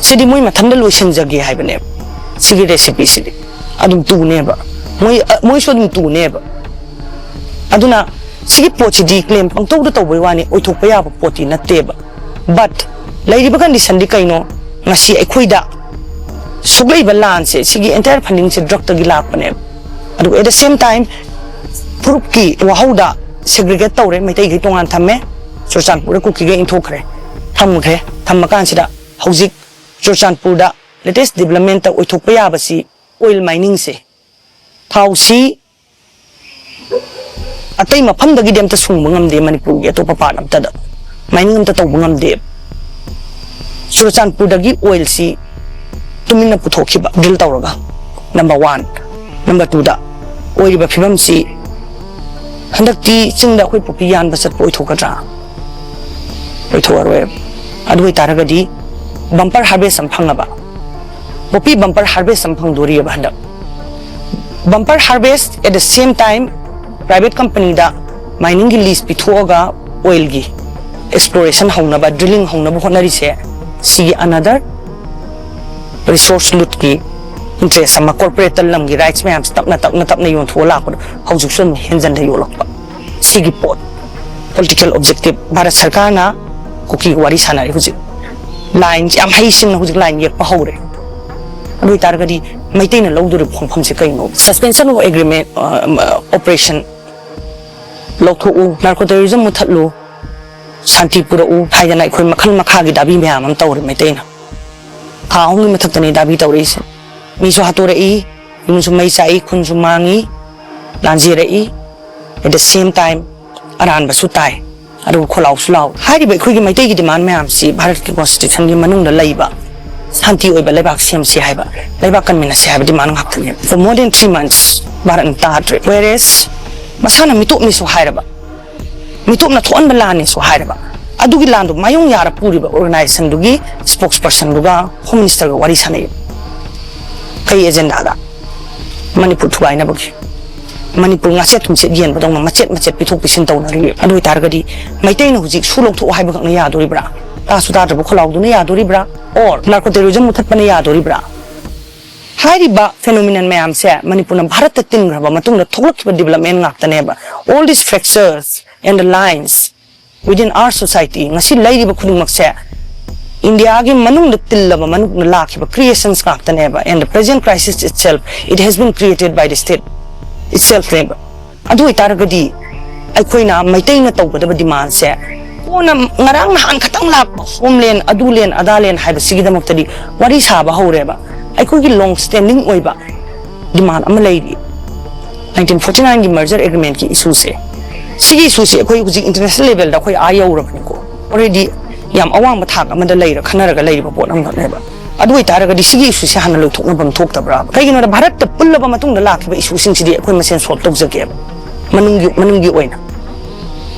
ꯁꯤꯗꯤ ꯃꯣꯏ ꯃꯊꯟꯇ ꯂꯣꯏꯁꯤꯟꯖꯒꯦ ꯍꯥꯏꯕꯅꯦꯕ ꯁꯤꯒꯤ ꯔꯦꯁꯤꯄꯤꯁꯤꯗꯤ꯫ ꯑꯗꯨꯝ ꯇꯨꯅꯦꯕ ꯃꯣꯏ, ꯑ, ꯃꯣꯏꯁꯨ ꯑꯗꯨꯝ ꯇꯨꯅꯦꯕ꯫ ꯑꯗꯨꯅ ꯁꯤꯒꯤ ꯄꯣꯠꯁꯤꯗꯤ ꯀ꯭ꯂꯦꯝ ꯄꯪꯇꯧꯗ ꯇꯧꯕꯩ ꯋꯥꯅꯤ, ꯑꯣꯏꯊꯣꯛꯄ ꯌꯥꯕ ꯄꯣꯠꯇꯤ ꯅꯠꯇꯦꯕ꯫ ꯕꯠ ꯂꯩꯔꯤꯕ ꯀꯟꯗꯤꯁꯟꯗꯤ ꯀꯩꯅꯣ? ꯉꯁꯤ ꯑꯩꯈꯣꯏꯗ ꯁꯣꯛꯂꯛꯏꯕ ꯂꯥꯟꯁꯦ, ꯁꯤꯒꯤ ꯑꯦꯟꯇꯥꯌꯔ ꯐꯟꯗꯤꯡꯁꯦ ꯗ꯭ꯔꯛꯇꯒꯤ ꯂꯥꯛꯄꯅꯦꯕ꯫ ꯑꯗꯨꯒ at the same time ꯐꯨꯔꯨꯞꯀꯤ ꯋꯥꯍꯧꯗ ꯁꯦꯒ꯭ꯔꯤꯒꯦꯠ ꯇꯧꯔꯦ, ꯃꯩꯇꯩꯒꯤ ꯇꯣꯉꯥꯟ ꯊꯝꯃꯦ, ꯆꯨꯔꯆꯥꯟꯄꯨꯔꯗ ꯀꯨꯀꯤꯒꯩ ꯏꯟꯊꯣꯛꯈ꯭ꯔꯦ, ꯊꯝꯈ꯭ꯔꯦ꯫ ꯊꯝꯃ ꯀꯥꯟꯁꯤꯗ ꯍꯧꯖꯤꯛ ꯆꯨꯔꯆꯥꯟꯄꯨꯔꯗ ꯂꯦꯇꯦꯁ ꯗꯤꯕꯂꯞꯃꯦꯟꯇ ꯑꯣꯏꯊꯣꯛꯄ ꯌꯥꯕꯁꯤ ꯑꯣꯏꯜ ꯃꯥꯏꯅꯤꯡꯁꯦ, ꯊꯥꯎꯁꯤ ꯑꯇꯩ ꯃꯐꯝꯗꯒꯤꯗꯤ ꯑꯝꯇ ꯁꯨꯡꯕ ꯉꯝꯗꯦ, ꯃꯅꯤꯄꯨꯔꯒꯤ ꯑꯇꯣꯞꯄ ꯄꯥꯔꯠ ꯑꯝꯇꯗ ꯃꯥꯏꯅꯤꯡ ꯑꯝꯇ ꯇꯧꯕ ꯉꯝꯗꯦ꯫ ꯆꯨꯔꯆꯥꯟꯄꯨꯔꯗꯒꯤ ꯑꯣꯏꯜꯁꯤ ꯇꯨꯃꯤꯟꯅ ꯄꯨꯊꯣꯛꯈꯤꯕ ꯗꯤꯜ ꯇꯧꯔꯒ, ꯅꯝꯕꯔ ꯋꯥꯟ꯫ ꯅꯝꯕꯔ ꯇꯨꯗ ꯑꯣꯏꯔꯤꯕ ꯐꯤꯕꯝꯁꯤ ꯍꯟꯗꯛꯇꯤ ꯆꯤꯡꯗ ꯑꯩꯈꯣꯏ ꯄꯣꯄꯤ ꯌꯥꯟꯕ ꯆꯠꯄ ꯑꯣꯏꯊꯣꯛꯀꯗ꯭ꯔꯥ? ꯑꯣꯏꯊꯣꯛꯑꯔꯣꯏ꯫ ꯑꯗꯨ ꯑꯣꯏꯇꯥꯔꯒꯗꯤ ꯕꯝꯄꯔ ꯍꯥꯔꯚꯦꯁ ꯑꯃ ꯐꯪꯉꯕ, ꯄꯣꯄꯤ ꯕꯝꯄꯔ ꯍꯥꯔꯚꯦꯁ ꯑꯃ ꯐꯪꯗꯣꯔꯤꯑꯕ ꯍꯟꯗꯛ꯫ Bumper harvest, at the same time private companyꯗ miningꯒꯤ lease ꯄꯤꯊꯣꯛꯑꯒ oilꯒꯤ exploration ꯍꯧꯅꯕ, drilling ꯍꯧꯅꯕ ꯍꯣꯠꯅꯔꯤꯁꯦ, ꯁꯤꯒꯤ another resource lootꯀꯤ interest ꯑꯃ, corporateꯇ ꯂꯝꯒꯤ rights ꯃꯌꯥꯝꯁꯦ ꯇꯞꯅ ꯇꯞꯅ ꯇꯞꯅ ꯌꯣꯟꯊꯣꯛꯑ ꯂꯥꯛꯄꯗꯣ ꯍꯧꯖꯤꯛꯁꯨ ꯑꯗꯨꯝ ꯍꯦꯟꯖꯟꯅ ꯌꯣꯜꯂꯛꯄ꯫ ꯁꯤꯒꯤ ꯄꯣꯠ, political objective, ꯚꯥꯔꯠ ꯁꯔꯀꯥꯔꯅ ꯀꯨꯀꯤꯒ ꯋꯥꯔꯤ ꯁꯥꯟꯅꯔꯤ ꯍꯧꯖꯤꯛ꯫ Lineꯁꯦ ꯌꯥꯝ ꯍꯩꯁꯤꯡꯅ ꯍꯧꯖꯤꯛ line ꯌꯦꯛꯄ ꯍꯧꯔꯦ꯫ ꯑꯗꯨ ꯑꯣꯏꯇꯥꯔꯒꯗꯤ ꯃꯩꯇꯩꯅ ꯂꯧꯗꯣꯔꯤꯕ ꯈꯣꯡꯐꯝꯁꯦ ꯀꯩꯅꯣ? Suspension of agreement, ꯑ, operation ꯂꯧꯊꯣꯛꯎ, narco terrorism ꯃꯨꯊꯠꯂꯨ, ꯁꯥꯟꯇꯤ ꯄꯨꯔꯛꯎ ꯍꯥꯏꯗꯅ ꯑꯩꯈꯣꯏ ꯃꯈꯜ ꯃꯈꯥꯒꯤ ꯗꯥꯕꯤ ꯃꯌꯥꯝ ꯑꯃ ꯇꯧꯔꯦ ꯃꯩꯇꯩꯅ꯫ ꯊꯥ ꯑꯍꯨꯝꯒꯤ ꯃꯊꯛꯇꯅꯤ ꯗꯥꯕꯤ ꯇꯧꯔꯛꯏꯁꯦ꯫ ꯃꯤꯁꯨ ꯍꯥꯠꯇꯣꯔꯛꯏ, ꯌꯨꯝꯁꯨ ꯃꯩ ꯆꯥꯛꯏ, ꯈꯨꯟꯁꯨ ꯃꯥꯡꯉꯤ, ꯂꯥꯟꯖꯦꯔꯛꯏ, at the same time ꯑꯔꯥꯟꯕꯁꯨ ꯇꯥꯏ, ꯑꯗꯨꯒ ꯈꯣꯜꯂꯥꯎꯁꯨ ꯂꯥꯎ꯫ ꯍꯥꯏꯔꯤꯕ ꯑꯩꯈꯣꯏꯒꯤ ꯃꯩꯇꯩꯒꯤ demand ꯃꯌꯥꯝꯁꯤ ꯚꯥꯔꯠꯀꯤ constitutionꯒꯤ ꯃꯅꯨꯡꯗ ꯂꯩꯕ ꯁꯥꯟꯇꯤ ꯑꯣꯏꯕ ꯂꯩꯕꯥꯛ ꯁꯦꯝꯁꯤ ꯍꯥꯏꯕ, ꯂꯩꯕꯥꯛ ꯀꯟꯃꯤꯟꯅꯁꯤ ꯍꯥꯏꯕ demand ꯉꯥꯛꯇꯅꯦꯕ꯫ For more than three months ꯚꯥꯔꯠꯅ ꯇꯥꯗ꯭ꯔꯦ꯫ Whereas ꯃꯁꯥꯅ ꯃꯤꯇꯣꯞꯅꯤꯁꯨ ꯍꯥꯏꯔꯕ, ꯃꯤꯇꯣꯞꯅ ꯊꯣꯛꯍꯟꯕ ꯂꯥꯟꯅꯤꯁꯨ ꯍꯥꯏꯔꯕ, ꯑꯗꯨꯒꯤ ꯂꯥꯟꯗꯣ ꯃꯥꯌꯣꯡ ꯌꯥꯔ ꯄꯨꯔꯤꯕ organizationꯗꯨꯒꯤ spokespersonꯗꯨꯒ Home Ministerꯒ ꯋꯥꯔꯤ ꯁꯥꯟꯅꯩ꯫ ꯀꯩ agendaꯗ? ꯃꯅꯤꯄꯨꯔ ꯊꯨꯒꯥꯏꯅꯕꯒꯤ꯫ ꯃꯅꯤꯄꯨꯔ ꯉꯥꯆꯦꯠ ꯊꯨꯝꯆꯦꯠ ꯌꯦꯟꯕꯗꯧꯅ ꯃꯆꯦꯠ ꯃꯆꯦꯠ ꯄꯤꯊꯣꯛ ꯄꯤꯁꯤꯟ ꯇꯧꯅꯔꯤ꯫ ꯑꯗꯨ ꯑꯣꯏꯇꯥꯔꯒꯗꯤ ꯃꯩꯇꯩꯅ ꯍꯧꯖꯤꯛ ꯁꯨ ꯂꯧꯊꯣꯛꯑꯣ ꯍꯥꯏꯕꯈꯛꯅ ꯌꯥꯗꯣꯔꯤꯕ꯭ꯔꯥ? ꯇꯥꯁꯨ ꯇꯥꯗ꯭ꯔꯕ ꯈꯣꯜꯂꯥꯎꯗꯨꯅ ꯌꯥꯗꯣꯔꯤꯕ꯭ꯔꯥ? Or narco terrorism ꯃꯨꯊꯠꯄꯅ ꯌꯥꯗꯣꯔꯤꯕ꯭ꯔꯥ? ꯍꯥꯏꯔꯤꯕ phenomenon ꯃꯌꯥꯝꯁꯦ ꯃꯅꯤꯄꯨꯔꯅ ꯚꯥꯔꯠꯇ ꯇꯤꯟꯈ꯭ꯔꯕ ꯃꯇꯨꯡꯗ ꯊꯣꯛꯂꯛꯈꯤꯕ development ꯉꯥꯛꯇꯅꯦꯕ꯫ All these fractures and the lines within our society, ꯉꯁꯤ ꯂꯩꯔꯤꯕ ꯈꯨꯗꯤꯡꯃꯛꯁꯦ ꯏꯟꯗꯤꯌꯥꯒꯤ ꯃꯅꯨꯡꯗ ꯇꯤꯜꯂꯕ ꯃꯅꯨꯡꯗ ꯂꯥꯛꯈꯤꯕ creations ꯉꯥꯛꯇꯅꯦꯕ, and the present crisis itself, it has been created by the state itself ꯅꯦꯕ꯫ ꯑꯗꯨ ꯑꯣꯏꯇꯥꯔꯒꯗꯤ ꯑꯩꯈꯣꯏꯅ ꯃꯩꯇꯩꯅ ꯇꯧꯒꯗꯕ demandꯁꯦ ꯀꯣꯟꯅ ꯉꯔꯥꯡ ꯅꯍꯥꯟ ꯈꯛꯇꯪ ꯂꯥꯛꯄ homeland, ꯑꯗꯨ land, ꯑꯗꯥ land ꯍꯥꯏꯕꯁꯤꯒꯤꯗꯃꯛꯇꯗꯤ ꯋꯥꯔꯤ ꯁꯥꯕ ꯍꯧꯔꯦꯕ꯫ ꯑꯩꯈꯣꯏꯒꯤ long standing ꯑꯣꯏꯕ demand ꯑꯃ ꯂꯩꯔꯤ꯫ Nineteen forty nineꯒꯤ merger agreementꯀꯤ issueꯁꯦ, ꯁꯤꯒꯤ issueꯁꯦ ꯑꯩꯈꯣꯏ ꯍꯧꯖꯤꯛ international levelꯗ ꯑꯩꯈꯣꯏ ꯑꯥ ꯌꯧꯔꯕꯅꯤꯀꯣ꯫ Already ꯌꯥꯝ ꯑꯋꯥꯡꯕ ꯊꯥꯛ ꯑꯃꯗ ꯂꯩꯔ ꯈꯟꯅꯔꯒ ꯂꯩꯔꯤꯕ ꯄꯣꯠ ꯑꯃꯈꯛꯅꯦꯕ꯫ ꯑꯗꯨ ꯑꯣꯏꯇꯥꯔꯒꯗꯤ ꯁꯤꯒꯤ ꯏꯁꯨꯁꯦ ꯍꯥꯟꯅ ꯂꯣꯏꯊꯣꯛꯅꯐꯝ ꯊꯣꯛꯇꯕ꯭ꯔꯥ? ꯀꯩꯒꯤꯅꯣꯗ ꯚꯥꯔꯠꯇ ꯄꯨꯜꯂꯕ ꯃꯇꯨꯡꯗ ꯂꯥꯛꯈꯤꯕ ꯏꯁꯨꯁꯤꯡꯁꯤꯗꯤ ꯑꯩꯈꯣꯏ ꯃꯁꯦꯟ ꯁꯣꯜꯕ ꯇꯧꯖꯒꯦꯕ, ꯃꯅꯨꯡꯒꯤ ꯃꯅꯨꯡꯒꯤ ꯑꯣꯏꯅ꯫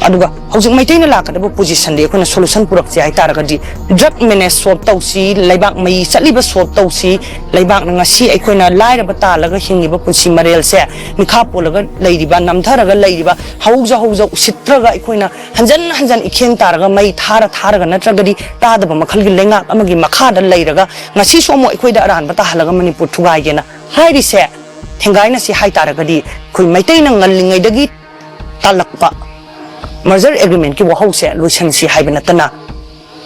ꯑꯗꯨꯒ ꯍꯧꯖꯤꯛ ꯃꯩꯇꯩꯅ ꯂꯥꯛꯀꯗꯕ ꯄꯣꯖꯤꯁꯟꯗꯤ ꯑꯩꯈꯣꯏꯅ ꯁꯣꯂꯨꯁꯟ ꯄꯨꯔꯛꯁꯦ ꯍꯥꯏꯇꯥꯔꯒꯗꯤ, ꯗ꯭ꯔꯒ ꯃꯦꯅꯦꯖ ꯁꯣꯜꯕ ꯇꯧꯁꯤ, ꯂꯩꯕꯥꯛ ꯃꯩ ꯆꯠꯂꯤꯕ ꯁꯣꯜꯕ ꯇꯧꯁꯤ, ꯂꯩꯕꯥꯛꯅ ꯉꯁꯤ ꯑꯩꯈꯣꯏꯅ ꯂꯥꯏꯔꯕ ꯇꯥꯜꯂꯒ ꯍꯤꯡꯉꯤꯕ ꯄꯨꯟꯁꯤ ꯃꯔꯦꯜꯁꯦ, ꯃꯤꯈꯥ ꯄꯣꯜꯂꯒ ꯂꯩꯔꯤꯕ, ꯅꯝꯊꯔꯒ ꯂꯩꯔꯤꯕ, ꯍꯧꯖ ꯍꯧꯖ ꯎꯁꯤꯠꯇ꯭ꯔꯒ ꯑꯩꯈꯣꯏꯅ ꯍꯟꯖꯟ ꯍꯟꯖꯟ ꯏꯈꯦꯡ ꯇꯥꯔꯒ ꯃꯩ ꯊꯥꯔ ꯊꯥꯔꯒ ꯅꯠꯇ꯭ꯔꯒꯗꯤ ꯇꯥꯗꯕ ꯃꯈꯜꯒꯤ ꯂꯩꯉꯥꯛ ꯑꯃꯒꯤ ꯃꯈꯥꯗ ꯂꯩꯔꯒ ꯉꯁꯤꯁꯨ ꯑꯃꯨꯛ ꯑꯩꯈꯣꯏꯗ ꯑꯔꯥꯟꯕ ꯇꯥꯍꯜꯂꯒ ꯃꯅꯤꯄꯨꯔ ꯊꯨꯒꯥꯏꯒꯦꯅ ꯍꯥꯏꯔꯤꯁꯦ ꯊꯦꯡꯒꯥꯏꯅꯁꯤ ꯍꯥꯏꯇꯥꯔꯒꯗꯤ, ꯑꯩꯈꯣꯏ ꯃꯩꯇꯩꯅ ꯉꯜꯂꯤꯉꯩꯗꯒꯤ ꯇꯥꯜꯂꯛꯄ ꯃꯔꯖꯔ ꯑꯦꯒ꯭ꯔꯤꯃꯦꯟꯠꯀꯤ ꯋꯥꯍꯧꯁꯦ ꯂꯣꯏꯁꯟꯁꯤ ꯍꯥꯏꯕ ꯅꯠꯇꯅ,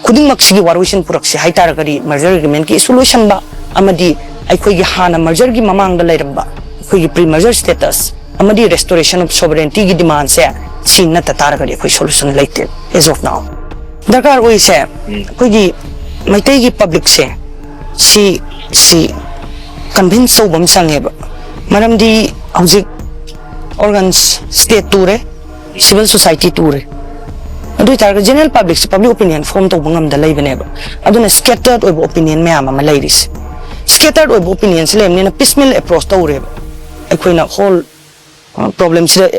ꯈꯨꯗꯤꯡꯃꯛꯁꯤꯒꯤ ꯋꯥꯔꯣꯏꯁꯤꯟ ꯄꯨꯔꯛꯁꯤ ꯍꯥꯏꯇꯥꯔꯒꯗꯤ, ꯃꯔꯖꯔ ꯑꯦꯒ꯭ꯔꯤꯃꯦꯟꯠꯀꯤ ꯏꯁꯨ ꯂꯣꯏꯁꯟꯕ ꯑꯃꯗꯤ ꯑꯩꯈꯣꯏꯒꯤ ꯍꯥꯟꯅ ꯃꯔꯖꯔꯒꯤ ꯃꯃꯥꯡꯗ ꯂꯩꯔꯝꯕ ꯑꯩꯈꯣꯏꯒꯤ ꯄ꯭ꯔꯤ ꯃꯔꯖꯔ ꯁ꯭ꯇꯦꯇꯁ ꯑꯃꯗꯤ ꯔꯦꯁꯇꯣꯔꯦꯁꯟ ꯑꯣꯐ ꯁꯣꯕꯔꯦꯟꯇꯤꯒꯤ ꯗꯤꯃꯥꯟꯁꯦ ꯁꯤ ꯅꯠꯇ ꯇꯥꯔꯒꯗꯤ ꯑꯩꯈꯣꯏ ꯁꯣꯂꯨꯁꯟ ꯂꯩꯇꯦ, as of now꯫ ꯗꯔꯀꯥꯔ ꯑꯣꯏꯁꯦ ꯑꯩꯈꯣꯏꯒꯤ ꯃꯩꯇꯩꯒꯤ ꯄꯕ꯭ꯂꯤꯛꯁꯦ ꯁꯤ ꯁꯤ ꯀꯟꯚꯤꯟꯁ ꯇꯧꯕ ꯑꯃ ꯆꯪꯉꯦꯕ꯫ ꯃꯔꯝꯗꯤ ꯍꯧꯖꯤꯛ ꯑꯣꯔꯒꯟꯁ ꯁ꯭ꯇꯦꯠ ꯇꯨꯔꯦ, ꯁꯤꯚꯤꯜ ꯁꯣꯁꯥꯏꯇꯤ ꯇꯨꯔꯦ꯫ ꯑꯗꯨ ꯑꯣꯏꯇꯥꯔꯒꯗꯤ ꯖꯦꯅꯔꯦꯜ ꯄꯕ꯭ꯂꯤꯛꯁꯦ ꯄꯕ꯭ꯂꯤꯛ ꯑꯣꯄꯤꯅꯤꯌꯟ ꯐꯣꯔꯝ ꯇꯧꯕ ꯉꯝꯗ ꯂꯩꯕꯅꯦꯕ꯫ ꯑꯗꯨꯅ ꯁ꯭ꯀꯦꯇꯔꯠ ꯑꯣꯏꯕ ꯑꯣꯄꯤꯅꯤꯌꯟ ꯃꯌꯥꯝ ꯑꯃ ꯂꯩꯔꯤꯁꯦ꯫ ꯁ꯭ꯀꯦꯇꯔꯠ ꯑꯣꯏꯕ ꯑꯣꯄꯤꯅꯤꯌꯟꯁꯦ ꯂꯩꯕꯅꯤꯅ ꯄꯤꯁꯃꯤꯜ ꯑꯦꯄ꯭ꯔꯣꯆ ꯇꯧꯔꯦꯕ꯫ ꯑꯩꯈꯣꯏꯅ ꯍꯣꯜ ꯄ꯭ꯔꯣꯕ꯭ꯂꯦꯝꯁꯤꯗ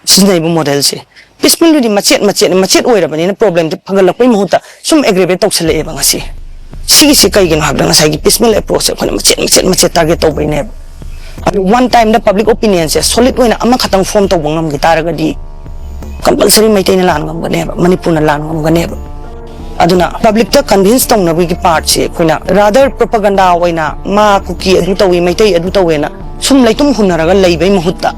ꯁꯤꯖꯤꯟꯅꯔꯤꯕ ꯃꯣꯗꯦꯜꯁꯦ ꯄꯤꯁꯃꯤꯜꯗꯨꯗꯤ ꯃꯆꯦꯠ ꯃꯆꯦꯠ ꯃꯆꯦꯠ ꯑꯣꯏꯔꯕꯅꯤꯅ ꯄ꯭ꯔꯣꯕ꯭ꯂꯦꯝꯁꯦ ꯐꯒꯠꯂꯛꯄꯩ ꯃꯍꯨꯠꯇ ꯁꯨꯝ ꯑꯦꯒ꯭ꯔꯦꯚꯦꯠ ꯇꯧꯁꯜꯂꯛꯑꯦꯕ ꯉꯁꯤ꯫ ꯁꯤꯒꯤꯁꯤ ꯀꯩꯒꯤꯅꯣ ꯍꯥꯏꯕꯗ ꯉꯁꯥꯏꯒꯤ ꯄꯤꯁꯃꯤꯜ ꯑꯦꯄ꯭ꯔꯣꯆꯁꯦ ꯑꯩꯈꯣꯏꯅ ꯃꯆꯦꯠ ꯃꯆꯦꯠ ꯃꯆꯦꯠ ꯇꯥꯔꯒꯦꯠ ꯇꯧꯕꯩꯅꯦꯕ꯫ ꯑꯗꯨ ꯋꯥꯟ ꯇꯥꯏꯝꯗ ꯄꯕ꯭ꯂꯤꯛ ꯑꯣꯄꯤꯅꯤꯌꯟꯁꯦ ꯁꯣꯂꯤꯗ ꯑꯣꯏꯅ ꯑꯃꯈꯛꯇꯪ ꯐꯣꯔꯝ ꯇꯧꯕ ꯉꯝꯈꯤ ꯇꯥꯔꯒꯗꯤ ꯀꯝꯄꯜꯁꯔꯤ ꯃꯩꯇꯩꯅ ꯂꯥꯟ ꯉꯝꯒꯅꯦꯕ, ꯃꯅꯤꯄꯨꯔꯅ ꯂꯥꯟ ꯉꯝꯒꯅꯦꯕ꯫ ꯑꯗꯨꯅ ꯄꯕ꯭ꯂꯤꯛꯇ ꯀꯟꯚꯤꯟꯁ ꯇꯧꯅꯕꯒꯤ ꯄꯥꯔꯠꯁꯤ ꯑꯩꯈꯣꯏꯅ ꯔꯥꯗꯔ ꯄ꯭ꯔꯣꯄꯒꯟꯗꯥ ꯑꯣꯏꯅ ꯃꯥ ꯀꯨꯀꯤ ꯑꯗꯨ ꯇꯧꯏ, ꯃꯩꯇꯩ ꯑꯗꯨ ꯇꯧꯋꯦꯅ ꯁꯨꯝ ꯂꯩꯇꯨꯝ ꯍꯨꯟꯅꯔꯒ ꯂꯩꯕꯩ ꯃꯍꯨꯠꯇ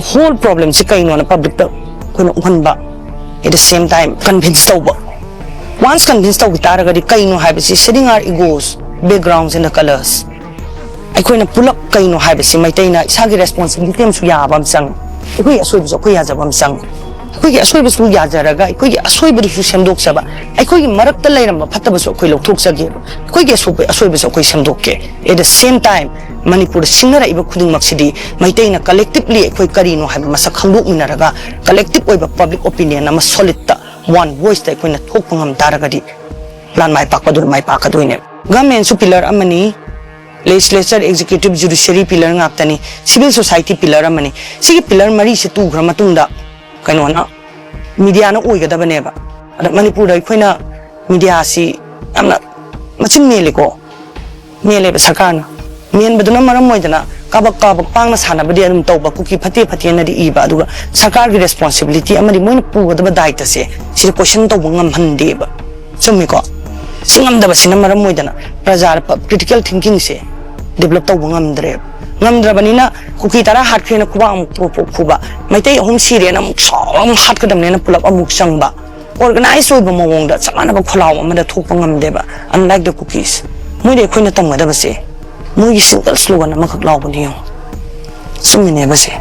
ꯍꯣꯜ ꯄ꯭ꯔꯣꯕ꯭ꯂꯦꯝꯁꯤ ꯀꯩꯅꯣꯅ ꯄꯕ꯭ꯂꯤꯛꯇ ꯑꯩꯈꯣꯏꯅ ꯎꯍꯟꯕ, at the same time convince ꯇꯧꯕ꯫ ꯋꯥꯟꯁ ꯀꯟꯚꯤꯟꯁ ꯇꯧꯈꯤ ꯇꯥꯔꯒꯗꯤ ꯀꯩꯅꯣ ꯍꯥꯏꯕꯁꯤ setting our egos, backgrounds and the colours, ꯑꯩꯈꯣꯏꯅ ꯄꯨꯂꯞ ꯀꯩꯅꯣ ꯍꯥꯏꯕꯁꯤ ꯃꯩꯇꯩꯅ ꯏꯁꯥꯒꯤ ꯔꯦꯁꯄꯣꯟꯁꯤꯕꯤꯂꯤꯇꯤ ꯑꯃꯁꯨ ꯌꯥꯕ ꯑꯃ ꯆꯪꯉꯤ꯫ ꯑꯩꯈꯣꯏꯒꯤ ꯑꯁꯣꯏꯕꯁꯨ ꯑꯩꯈꯣꯏ ꯌꯥꯖꯕ ꯑꯃ ꯆꯪꯉꯤ꯫ ꯑꯩꯈꯣꯏꯒꯤ ꯑꯁꯣꯏꯕꯁꯨ ꯌꯥꯖꯔꯒ ꯑꯩꯈꯣꯏꯒꯤ ꯑꯁꯣꯏꯕꯗꯨꯁꯨ ꯁꯦꯝꯗꯣꯛꯆꯕ, ꯑꯩꯈꯣꯏꯒꯤ ꯃꯔꯛꯇ ꯂꯩꯔꯝꯕ ꯐꯠꯇꯕꯁꯨ ꯑꯩꯈꯣꯏ ꯂꯧꯊꯣꯛꯆꯒꯦꯕ, ꯑꯩꯈꯣꯏꯒꯤ ꯑꯁꯣꯏꯕ ꯑꯁꯣꯏꯕꯁꯨ ꯑꯩꯈꯣꯏ ꯁꯦꯝꯗꯣꯛꯀꯦ꯫ At the same time ꯃꯅꯤꯄꯨꯔꯗ ꯁꯤꯡꯅꯔꯛꯏꯕ ꯈꯨꯗꯤꯡꯃꯛꯁꯤꯗꯤ ꯃꯩꯇꯩꯅ ꯀꯂꯦꯛꯇꯤꯕꯂꯤ ꯑꯩꯈꯣꯏ ꯀꯔꯤꯅꯣ ꯍꯥꯏꯕ ꯃꯁꯛ ꯈꯪꯗꯣꯛꯃꯤꯟꯅꯔꯒ ꯀꯂꯦꯛꯇꯤꯕ ꯑꯣꯏꯕ ꯄꯕ꯭ꯂꯤꯛ ꯑꯣꯄꯤꯅꯤꯌꯟ ꯑꯃ ꯁꯣꯂꯤꯗꯇ One voice ꯇ ꯑꯩꯈꯣꯏꯅ ꯊꯣꯛꯄ ꯉꯝ ꯇꯥꯔꯒꯗꯤ plan ꯃꯥꯏ ꯄꯥꯛꯄꯗꯨꯅ ꯃꯥꯏ ꯄꯥꯛꯀꯗꯣꯏꯅꯦꯕ꯫ Government ꯁꯨ pillar ꯑꯃꯅꯤ, legislature, executive, judiciary pillar ꯉꯥꯛꯇꯅꯤ, civil society pillar ꯑꯃꯅꯤ꯫ ꯁꯤꯒꯤ pillar ꯃꯔꯤꯁꯦ ꯇꯨꯈ꯭ꯔ ꯃꯇꯨꯡꯗ ꯀꯩꯅꯣꯅ, media ꯅ ꯑꯣꯏꯒꯗꯕꯅꯦꯕ꯫ ꯑꯗ ꯃꯅꯤꯄꯨꯔꯗ ꯑꯩꯈꯣꯏꯅ media ꯁꯤ ꯌꯥꯝꯅ ꯃꯆꯤꯟ ꯃꯦꯜꯂꯤꯀꯣ, ꯃꯦꯜꯂꯦꯕ ꯁꯔꯀꯥꯔꯅ꯫ ꯃꯦꯟꯕꯗꯨꯅ ꯃꯔꯝ ꯑꯣꯏꯗꯅ ꯀꯥꯕꯛ ꯀꯥꯕꯛ ꯄꯥꯡꯅ ꯁꯥꯟꯅꯕꯗꯤ ꯑꯗꯨꯝ ꯇꯧꯕ, ꯀꯨꯀꯤ ꯐꯠꯇꯦ ꯐꯠꯇꯦꯅꯗꯤ ꯏꯕ, ꯑꯗꯨꯒ ꯁꯔꯀꯥꯔꯒꯤ responsibility ꯑꯃꯗꯤ ꯃꯣꯏꯅ ꯄꯨꯒꯗꯕ ꯗꯥꯏꯇꯁꯦ ꯁꯤꯗ question ꯇꯧꯕ ꯉꯝꯍꯟꯗꯦꯕ꯫ ꯆꯨꯝꯃꯤꯀꯣ? ꯁꯤ ꯉꯝꯗꯕꯁꯤꯅ ꯃꯔꯝ ꯑꯣꯏꯗꯅ ꯄ꯭ꯔꯖꯥꯗ ꯄ-, critical thinking ꯁꯦ develop ꯇꯧꯕ ꯉꯝꯗ꯭ꯔꯦꯕ꯫ ꯉꯝꯗ꯭ꯔꯕꯅꯤꯅ ꯀꯨꯀꯤ ꯇꯔꯥ ꯍꯥꯠꯈ꯭ꯔꯦꯅ ꯈꯨꯕꯥꯛ ꯑꯃꯨꯛ ꯄꯣꯛ ꯄꯣꯛ ꯈꯨꯕ, ꯃꯩꯇꯩ ꯑꯍꯨꯝ ꯁꯤꯔꯦꯅ ꯑꯃꯨꯛ ꯁꯥꯎꯔꯒ ꯑꯃꯨꯛ ꯍꯥꯠꯀꯗꯕꯅꯦꯅ ꯄꯨꯂꯞ ꯑꯃꯨꯛ ꯆꯪꯕ, organize ꯑꯣꯏꯕ ꯃꯑꯣꯡꯗ ꯆꯞ ꯃꯥꯟꯅꯕ ꯈꯣꯜꯂꯥꯎ ꯑꯃꯗ ꯊꯣꯛꯄ ꯉꯝꯗꯦꯕ, unlike the Kukis꯫ ꯃꯣꯏꯗꯤ ꯑꯩꯈꯣꯏꯅ ꯇꯝꯒꯗꯕꯁꯦ ꯃꯣꯏꯒꯤ single slogan ꯑꯃꯈꯛ ꯂꯥꯎꯕꯅꯤ ꯌꯦꯡꯉꯣ꯫ ꯆꯨꯝꯃꯤꯅꯦꯕ ꯁꯦ꯫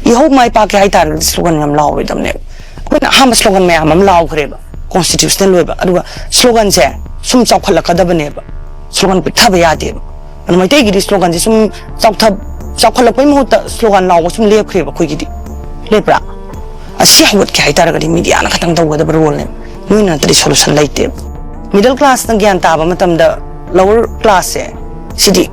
ꯏꯍꯧ ꯃꯥꯏ ꯄꯥꯛꯀꯦ ꯍꯥꯏꯇꯥꯔꯒꯗꯤ slogan ꯌꯥꯝ ꯂꯥꯎꯔꯣꯏꯗꯕꯅꯦꯕ꯫ ꯑꯩꯈꯣꯏꯅ ꯑꯍꯥꯟꯕ slogan ꯃꯌꯥꯝ ꯑꯃ ꯂꯥꯎꯈ꯭ꯔꯦꯕ, constitutional ꯑꯣꯏꯕ, ꯑꯗꯨꯒ slogan ꯁꯦ ꯁꯨꯝ ꯆꯥꯎꯈꯠꯂꯛꯀꯗꯕꯅꯦꯕ, slogan ꯄꯤꯛꯊꯕ ꯌꯥꯗꯦꯕ꯫ ꯑꯗꯨ ꯃꯩꯇꯩꯒꯤꯗꯤ slogan ꯁꯦ ꯁꯨꯝ ꯆꯥꯎꯊ-, ꯆꯥꯎꯈꯠꯂꯛꯄꯩ ꯃꯍꯨꯠꯇ slogan ꯂꯥꯎꯕ ꯁꯨꯝ ꯂꯦꯞꯈ꯭ꯔꯦꯕ ꯑꯩꯈꯣꯏꯒꯤꯗꯤ꯫ ꯂꯦꯞꯄ꯭ꯔꯥ? ꯑꯁꯤ ꯍꯧꯒꯠꯀꯦ ꯍꯥꯏꯇꯥꯔꯒꯗꯤ media ꯅ ꯈꯛꯇꯪ ꯇꯧꯒꯗꯕ role ꯅꯦ꯫ ꯅꯣꯏꯅ ꯅꯠꯇ꯭ꯔꯗꯤ solution ꯂꯩꯇꯦꯕ꯫ Middle class ꯅ ꯒ꯭ꯌꯥꯟ ꯇꯥꯕ ꯃꯇꯝꯗ lower class ꯁꯦ ꯁꯤꯗꯤ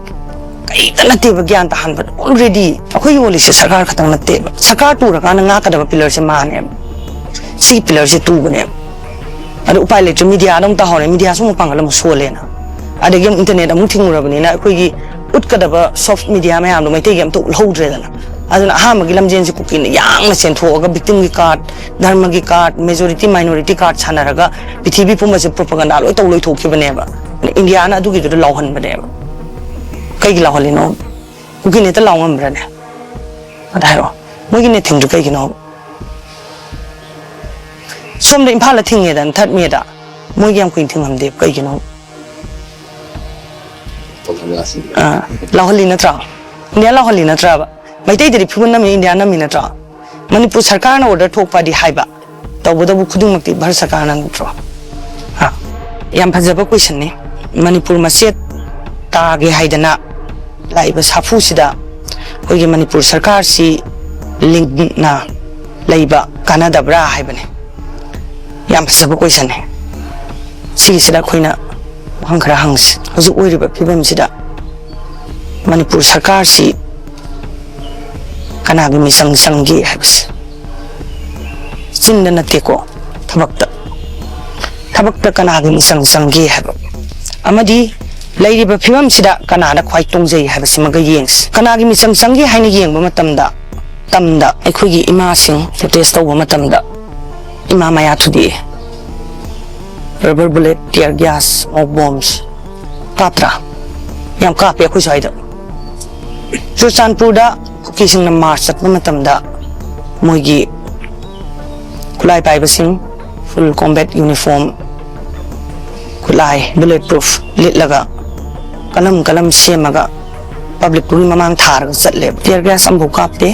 ꯀꯩꯝꯇ ꯅꯠꯇꯦꯕ ꯒ꯭ꯌꯥꯟ ꯇꯥꯍꯟꯕꯗ꯫ Already ꯑꯩꯈꯣꯏ ꯌꯣꯜꯂꯤꯁꯦ ꯁꯔꯀꯥꯔ ꯈꯛꯇꯪ ꯅꯠꯇꯦꯕ꯫ ꯁꯔꯀꯥꯔ ꯇꯨꯔꯀꯥꯟꯗ ꯉꯥꯛꯀꯗꯕ pillar ꯁꯦ ꯃꯥꯅꯦꯕ꯫ ꯁꯤꯒꯤ pillar ꯁꯦ ꯇꯨꯕꯅꯦꯕ꯫ ꯑꯗꯨ ꯎꯄꯥꯏ ꯂꯩꯇ꯭ꯔꯦ, media ꯗ ꯑꯃꯨꯛ ꯇꯥꯍꯧꯔꯦ, media ꯁꯨ ꯑꯃꯨꯛ ꯄꯥꯡꯒꯜ ꯑꯃꯨꯛ ꯁꯣꯜꯂꯦꯅ꯫ ꯑꯗꯒꯤ ꯑꯃꯨꯛ internet ꯑꯃꯨꯛ ꯊꯤꯡꯉꯨꯔꯕꯅꯤꯅ ꯑꯩꯈꯣꯏꯒꯤ ꯎꯠꯀꯗꯕ soft media ꯃꯌꯥꯝꯗꯣ ꯃꯩꯇꯩꯒꯤ ꯑꯝꯇ ꯎꯠꯍꯧꯗ꯭ꯔꯦꯗꯅ꯫ ꯑꯗꯨꯅ ꯑꯍꯥꯟꯕꯒꯤ ꯂꯝꯖꯦꯟꯁꯦ ꯀꯨꯀꯤꯅ ꯌꯥꯡꯅ ꯆꯦꯟꯊꯣꯛꯑꯒ victim ꯒꯤ card, ꯙꯔꯃꯒꯤ card, majority minority card ꯁꯥꯟꯅꯔꯒ ꯄ꯭ꯔꯤꯊꯤꯕꯤ ꯄꯨꯝꯕꯁꯦ propaganda ꯂꯣꯏ ꯇꯧ ꯂꯣꯏꯊꯣꯛꯈꯤꯕꯅꯦꯕ꯫ India ꯅ ꯑꯗꯨꯒꯤꯗꯨꯗ ꯂꯥꯎꯍꯟꯕꯅꯦꯕ꯫ ꯀꯩꯒꯤ ꯂꯥꯎꯍꯜꯂꯤꯅꯣ? ꯀꯨꯀꯤꯅ ꯍꯦꯛꯇ ꯂꯥꯎ ꯉꯝꯕ꯭ꯔꯅꯦ? ꯑꯗ ꯍꯥꯏꯔꯛꯑꯣ꯫ ꯃꯣꯏꯒꯤ ꯅꯦꯊꯤꯡꯗꯨ ꯀꯩꯒꯤꯅꯣ? ꯁꯣꯝꯗ ꯏꯝꯐꯥꯜꯗ ꯊꯤꯡꯉꯦꯗꯅ third May ꯗ, ꯃꯣꯏꯒꯤ ꯌꯥꯝ ꯀꯨꯏꯅ ꯊꯤꯡꯉꯝꯗꯦ, ꯀꯩꯒꯤꯅꯣ? ꯑꯥ, ꯂꯥꯎꯍꯜꯂꯤ ꯅꯠꯇ꯭ꯔꯣ? India ꯂꯥꯎꯍꯜꯂꯤ ꯅꯠꯇ꯭ꯔꯕ? ꯃꯩꯇꯩꯗꯗꯤ ꯐꯨꯕ ꯅꯝꯃꯤ, India ꯅꯝꯃꯤ ꯅꯠꯇ꯭ꯔꯣ? ꯃꯅꯤꯄꯨꯔ ꯁꯔꯀꯥꯔꯅ order ꯊꯣꯛꯄꯗꯤ ꯍꯥꯏꯕ, ꯇꯧꯕꯇꯕꯨ ꯈꯨꯗꯤꯡꯃꯛꯇꯤ ꯚꯥꯔꯠ ꯁꯔꯀꯥꯔꯅ ꯅꯠꯇ꯭ꯔꯣ? ꯍꯥ? ꯌꯥꯝ ꯐꯖꯕ question ꯅꯤ꯫ ꯃꯅꯤꯄꯨꯔ ꯃꯆꯦꯠ ꯇꯥꯒꯦ ꯍꯥꯏꯗꯅ ꯂꯥꯛꯏꯕ ꯁꯥꯐꯨꯁꯤꯗ ꯑꯩꯈꯣꯏꯒꯤ ꯃꯅꯤꯄꯨꯔ ꯁꯔꯀꯥꯔꯁꯤ ꯂꯤꯡꯅ ꯂꯩꯕ ꯀꯥꯟꯅꯗꯕ꯭ꯔꯥ ꯍꯥꯏꯕꯅꯤ꯫ ꯌꯥꯝ ꯐꯖꯕ ꯀꯣꯏꯁꯟꯅꯦ꯫ ꯁꯤꯒꯤꯁꯤꯗ ꯑꯩꯈꯣꯏꯅ ꯋꯥꯍꯪ ꯈꯔ ꯍꯪꯁꯤ꯫ ꯍꯧꯖꯤꯛ ꯑꯣꯏꯔꯤꯕ ꯐꯤꯕꯝꯁꯤꯗ ꯃꯅꯤꯄꯨꯔ ꯁꯔꯀꯥꯔꯁꯤ ꯀꯅꯥꯒꯤ ꯃꯤꯆꯪ ꯆꯪꯒꯦ ꯍꯥꯏꯕꯁꯤ ꯆꯤꯟꯗ ꯅꯠꯇꯦꯀꯣ, ꯊꯕꯛꯇ꯫ ꯊꯕꯛꯇ ꯀꯅꯥꯒꯤ ꯃꯤꯆꯪ ꯆꯪꯒꯦ ꯍꯥꯏꯕ ꯑꯃꯗꯤ ꯂꯩꯔꯤꯕ ꯐꯤꯕꯝꯁꯤꯗ ꯀꯅꯥꯗ ꯈ꯭ꯋꯥꯏ ꯇꯣꯡꯖꯩ ꯍꯥꯏꯕꯁꯤꯃꯒ ꯌꯦꯡꯁꯤ꯫ ꯀꯅꯥꯒꯤ ꯃꯤꯆꯪ ꯆꯪꯒꯦ ꯍꯥꯏꯅ ꯌꯦꯡꯕ ꯃꯇꯝꯗ, ꯇꯝꯗ ꯑꯩꯈꯣꯏꯒꯤ ꯏꯃꯥꯁꯤꯡ ꯄ꯭ꯔꯣꯇꯦꯁ ꯇꯧꯕ ꯃꯇꯝꯗ ꯏꯃꯥ ꯃꯌꯥ ꯊꯨꯗꯦꯛꯑꯦ꯫ Rubber bullet, tear gas, smoke bombs ꯀꯥꯞꯇ꯭ꯔꯥ? ꯌꯥꯝ ꯀꯥꯞꯄꯦ ꯑꯩꯈꯣꯏ ꯁ꯭ꯋꯥꯏꯗ꯫ ꯆꯨꯔꯆꯥꯟꯄꯨꯔꯗ ꯀꯨꯀꯤꯁꯤꯡꯅ ꯃꯥꯔꯆ ꯆꯠꯄ ꯃꯇꯝꯗ ꯃꯣꯏꯒꯤ ꯈꯨꯠꯂꯥꯏ ꯄꯥꯏꯕꯁꯤꯡ ꯐꯨꯜ ꯀꯣꯝꯕꯦꯠ ꯌꯨꯅꯤꯐꯣꯔꯝ, ꯈꯨꯠꯂꯥꯏ ꯕꯨꯂꯦꯠ ꯄ꯭ꯔꯨꯐ ꯂꯤꯠꯂꯒ ꯀꯂꯝ ꯀꯂꯝ ꯁꯦꯝꯃꯒ ꯄꯕ꯭ꯂꯤꯛ ꯄꯨꯈ꯭ꯔꯤ ꯃꯃꯥꯡ ꯊꯥꯔꯒ ꯆꯠꯂꯦꯕ꯫ ꯇꯤꯌꯔ ꯒ꯭ꯌꯥꯁ ꯑꯃꯐꯥꯎ ꯀꯥꯞꯇꯦ,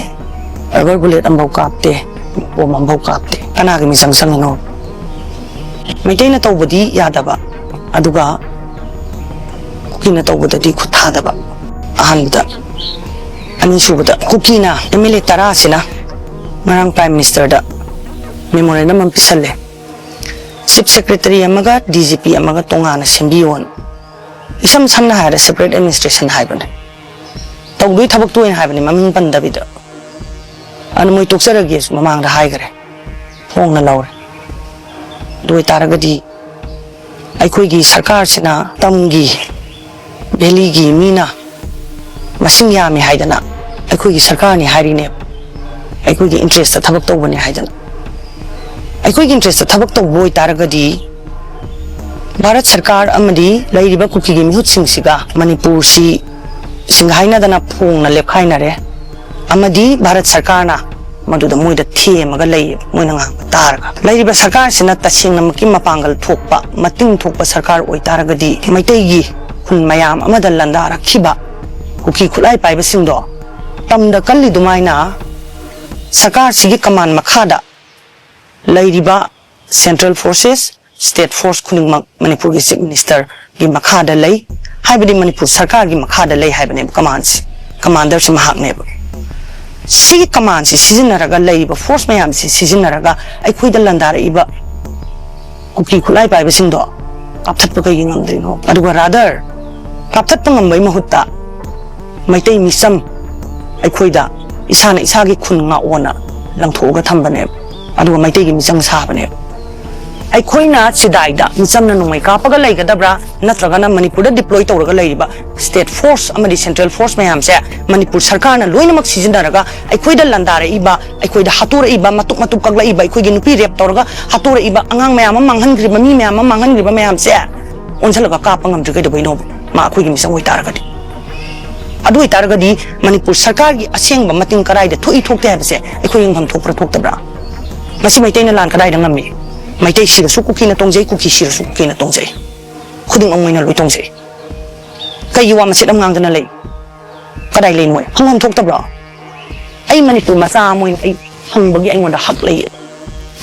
ꯔꯕꯔ ꯕꯨꯂꯦꯠ ꯑꯃꯐꯥꯎ ꯀꯥꯞꯇꯦ, ꯕꯣꯝ ꯑꯃꯐꯥꯎ ꯀꯥꯞꯇꯦ꯫ ꯀꯅꯥꯒꯤ ꯃꯤꯆꯪ ꯆꯪꯉꯤꯅꯣ? ꯃꯩꯇꯩꯅ ꯇꯧꯕꯗꯤ ꯌꯥꯗꯕ, ꯑꯗꯨꯒ ꯀꯨꯀꯤꯅ ꯇꯧꯕꯗꯗꯤ ꯈꯨꯠ ꯊꯥꯗꯕ꯫ ꯑꯍꯥꯟꯕꯗ꯫ ꯑꯅꯤꯁꯨꯕꯗ, ꯀꯨꯀꯤꯅ ꯑꯦꯝ ꯑꯦꯜ ꯑꯦ ꯇꯔꯥꯁꯤꯅ ꯉꯔꯥꯡ ꯄ꯭ꯔꯥꯏꯝ ꯃꯤꯅꯤꯁꯇꯔꯗ ꯃꯦꯃꯣꯔꯦꯟꯗꯝ ꯑꯃ ꯄꯤꯁꯜꯂꯦ꯫ ꯆꯤꯐ ꯁꯦꯀ꯭ꯔꯦꯇꯔꯤ ꯑꯃꯒ ꯗꯤ ꯖꯤ ꯄꯤ ꯑꯃꯒ ꯇꯣꯉꯥꯟꯅ ꯁꯦꯝꯕꯤꯌꯣꯅ꯫ ꯏꯁꯝ ꯁꯝꯅ ꯍꯥꯏꯔꯕꯗ ꯁꯦꯄꯔꯦꯠ ꯑꯦꯗꯃꯤꯅꯤꯁꯇ꯭ꯔꯦꯁꯟ ꯍꯥꯏꯕꯅꯦ꯫ ꯇꯧꯗꯣꯏ ꯊꯕꯛꯇꯣ ꯑꯣꯏꯅ ꯍꯥꯏꯕꯅꯦ, ꯃꯃꯤꯡ ꯄꯟꯗꯕꯤꯗ꯫ ꯑꯗꯨ ꯃꯣꯏ ꯇꯣꯛꯆꯔꯒꯦꯁꯨ ꯃꯃꯥꯡꯗ ꯍꯥꯏꯈ꯭ꯔꯦ, ꯐꯣꯡꯅ ꯂꯧꯔꯦ꯫ ꯑꯗꯨ ꯑꯣꯏꯇꯥꯔꯒꯗꯤ ꯑꯩꯈꯣꯏꯒꯤ ꯁꯔꯀꯥꯔꯁꯤꯅ ꯇꯝꯒꯤ, ꯚꯦꯂꯤꯒꯤ ꯃꯤꯅ ꯃꯁꯤꯡ ꯌꯥꯝꯃꯤ ꯍꯥꯏꯗꯅ ꯑꯩꯈꯣꯏꯒꯤ ꯁꯔꯀꯥꯔꯅꯤ ꯍꯥꯏꯔꯤꯅꯦꯕ, ꯑꯩꯈꯣꯏꯒꯤ ꯏꯟꯇꯔꯦꯁꯇ ꯊꯕꯛ ꯇꯧꯕꯅꯤ ꯍꯥꯏꯗꯅ꯫ ꯑꯩꯈꯣꯏꯒꯤ ꯏꯟꯇꯔꯦꯁꯇ ꯊꯕꯛ ꯇꯧꯕ ꯑꯣꯏꯇꯥꯔꯒꯗꯤ ꯚꯥꯔꯠ ꯁꯔꯀꯥꯔ ꯑꯃꯗꯤ ꯂꯩꯔꯤꯕ ꯀꯨꯀꯤꯒꯤ ꯃꯤꯍꯨꯠꯁꯤꯡꯁꯤꯒ ꯃꯅꯤꯄꯨꯔꯁꯤ ꯁꯤꯡꯒꯥꯏꯅꯗꯅ ꯐꯣꯡꯅ ꯂꯦꯞꯈꯥꯏꯅꯔꯦ꯫ ꯑꯃꯗꯤ ꯚꯥꯔꯠ ꯁꯔꯀꯥꯔꯅ ꯃꯗꯨꯗ ꯃꯣꯏꯗ ꯊꯦꯝꯃꯒ ꯂꯩꯌꯦꯕ, ꯃꯣꯏꯅ ꯉꯥꯡꯕ ꯇꯥꯔꯒ꯫ ꯂꯩꯔꯤꯕ ꯁꯔꯀꯥꯔꯁꯤꯅ ꯇꯁꯦꯡꯅꯃꯛꯀꯤ ꯃꯄꯥꯡꯒꯜ ꯊꯣꯛꯄ, ꯃꯇꯤꯡ ꯊꯣꯛꯄ ꯁꯔꯀꯥꯔ ꯑꯣꯏꯇꯥꯔꯒꯗꯤ ꯃꯩꯇꯩꯒꯤ ꯈꯨꯟ ꯃꯌꯥꯝ ꯑꯃꯗ ꯂꯥꯟꯗꯥꯔꯛꯈꯤꯕ ꯀꯨꯀꯤ ꯈꯨꯠꯂꯥꯏ ꯄꯥꯏꯕꯁꯤꯡꯗꯣ ꯇꯝꯗ ꯀꯜꯂꯤꯗꯨꯃꯥꯏꯅ ꯁꯔꯀꯥꯔꯁꯤꯒꯤ ꯀꯃꯥꯟ ꯃꯈꯥꯗ ꯂꯩꯔꯤꯕ ꯁꯦꯟꯇ꯭ꯔꯦꯜ ꯐꯣꯔꯁꯦꯁ, ꯁ꯭ꯇꯦꯠ ꯐꯣꯔꯁ ꯈꯨꯗꯤꯡꯃꯛ ꯃꯅꯤꯄꯨꯔꯒꯤ ꯆꯤꯐ ꯃꯤꯅꯤꯁꯇꯔꯒꯤ ꯃꯈꯥꯗ ꯂꯩ, ꯍꯥꯏꯕꯗꯤ ꯃꯅꯤꯄꯨꯔ ꯁꯔꯀꯥꯔꯒꯤ ꯃꯈꯥꯗ ꯂꯩ ꯍꯥꯏꯕꯅꯦꯕ ꯀꯃꯥꯟꯁꯦ, ꯀꯃꯥꯟꯗꯔꯁꯦ ꯃꯍꯥꯛꯅꯦꯕ꯫ ꯁꯤꯒꯤ ꯀꯃꯥꯟꯁꯦ ꯁꯤꯖꯤꯟꯅꯔꯒ, ꯂꯩꯔꯤꯕ ꯐꯣꯔꯁ ꯃꯌꯥꯝꯁꯦ ꯁꯤꯖꯤꯟꯅꯔꯒ ꯑꯩꯈꯣꯏꯗ ꯂꯥꯟꯗꯥꯔꯛꯏꯕ ꯀꯨꯀꯤ ꯈꯨꯠꯂꯥꯏ ꯄꯥꯏꯕꯁꯤꯡꯗꯣ ꯀꯥꯞꯊꯠꯄ ꯀꯩꯒꯤ ꯉꯝꯗ꯭ꯔꯤꯅꯣ? ꯑꯗꯨꯒ rather, ꯀꯥꯞꯊꯠꯄ ꯉꯝꯕꯒꯤ ꯃꯍꯨꯠꯇ ꯃꯩꯇꯩ ꯃꯤꯆꯝ ꯑꯩꯈꯣꯏꯗ ꯏꯁꯥꯅ ꯏꯁꯥꯒꯤ ꯈꯨꯟ ꯉꯥꯛꯑꯣꯅ ꯂꯪꯊꯣꯛꯑꯒ ꯊꯝꯕꯅꯦꯕ꯫ ꯑꯗꯨꯒ ꯃꯩꯇꯩꯒꯤ ꯃꯤꯆꯪ ꯁꯥꯕꯅꯦꯕ꯫ ꯑꯩꯈꯣꯏꯅ ꯆꯤꯗꯥꯏꯗ ꯃꯤꯆꯝꯅ ꯅꯣꯡꯃꯩ ꯀꯥꯞꯄꯒ ꯂꯩꯒꯗꯕ꯭ꯔꯥ, ꯅꯠꯇ꯭ꯔꯒꯅ ꯃꯅꯤꯄꯨꯔꯗ deploy ꯇꯧꯔꯒ ꯂꯩꯔꯤꯕ state force ꯑꯃꯗꯤ central force ꯃꯌꯥꯝꯁꯦ ꯃꯅꯤꯄꯨꯔ ꯁꯔꯀꯥꯔꯅ ꯂꯣꯏꯅꯃꯛ ꯁꯤꯖꯤꯟꯅꯔꯒ ꯑꯩꯈꯣꯏꯗ ꯂꯥꯟꯗꯥꯔꯛꯏꯕ, ꯑꯩꯈꯣꯏꯗ ꯍꯥꯠꯇꯣꯔꯛꯏꯕ, ꯃꯇꯨꯞ ꯃꯇꯨꯞ ꯀꯛꯂꯛꯏꯕ, ꯑꯩꯈꯣꯏꯒꯤ ꯅꯨꯄꯤ rape ꯇꯧꯔꯒ ꯍꯥꯠꯇꯣꯔꯛꯏꯕ, ꯑꯉꯥꯡ ꯃꯌꯥꯝ ꯑꯃ ꯃꯥꯡꯍꯟꯈ꯭ꯔꯤꯕ, ꯃꯤ ꯃꯌꯥꯝ ꯑꯃ ꯃꯥꯡꯍꯟꯈ꯭ꯔꯤꯕ ꯃꯌꯥꯝꯁꯦ ꯑꯣꯟꯁꯤꯜꯂꯒ ꯀꯥꯞꯄ ꯉꯝꯗ꯭ꯔꯤ ꯀꯩꯗꯧꯕꯩꯅꯣꯕ? ꯃꯥ ꯑꯩꯈꯣꯏꯒꯤ ꯃꯤꯆꯪ ꯑꯣꯏꯇꯥꯔꯒꯗꯤ꯫ ꯑꯗꯨ ꯑꯣꯏꯇꯥꯔꯒꯗꯤ ꯃꯅꯤꯄꯨꯔ ꯁꯔꯀꯥꯔꯒꯤ ꯑꯁꯦꯡꯕ ꯃꯇꯤꯡ ꯀꯗꯥꯏꯗ ꯊꯣꯛꯏ ꯊꯣꯛꯇꯦ ꯍꯥꯏꯕꯁꯦ ꯑꯩꯈꯣꯏ ꯌꯦꯡꯐꯝ ꯊꯣꯛꯄ꯭ꯔꯥ ꯊꯣꯛꯇꯕ꯭ꯔꯥ? ꯉꯁꯤ ꯃꯩꯇꯩꯅ ꯂꯥꯟ ꯀꯗꯥꯏꯗ ꯉꯝꯃꯤ? ꯃꯩꯇꯩ ꯁꯤꯔꯁꯨ ꯀꯨꯀꯤꯅ ꯇꯣꯡꯖꯩ, ꯀꯨꯀꯤ ꯁꯤꯔꯁꯨ ꯀꯨꯀꯤꯅ ꯇꯣꯡꯖꯩ꯫ ꯈꯨꯗꯤꯡꯃꯛ ꯃꯣꯏꯅ ꯂꯣꯏ ꯇꯣꯡꯖꯩ꯫ ꯀꯩꯒꯤ ꯋꯥ ꯃꯆꯦꯠ ꯑꯃ ꯉꯥꯡꯗꯅ ꯂꯩ? ꯀꯗꯥꯏ ꯂꯩ ꯃꯣꯏ? ꯍꯪꯐꯝ ꯊꯣꯛꯇꯕ꯭ꯔꯣ? ꯑꯩ ꯃꯅꯤꯄꯨꯔ ꯃꯆꯥ ꯑꯃ ꯑꯣꯏꯅ ꯑꯩ ꯍꯪꯕꯒꯤ ꯑꯩꯉꯣꯟꯗ ꯍꯛ ꯂꯩꯌꯦ꯫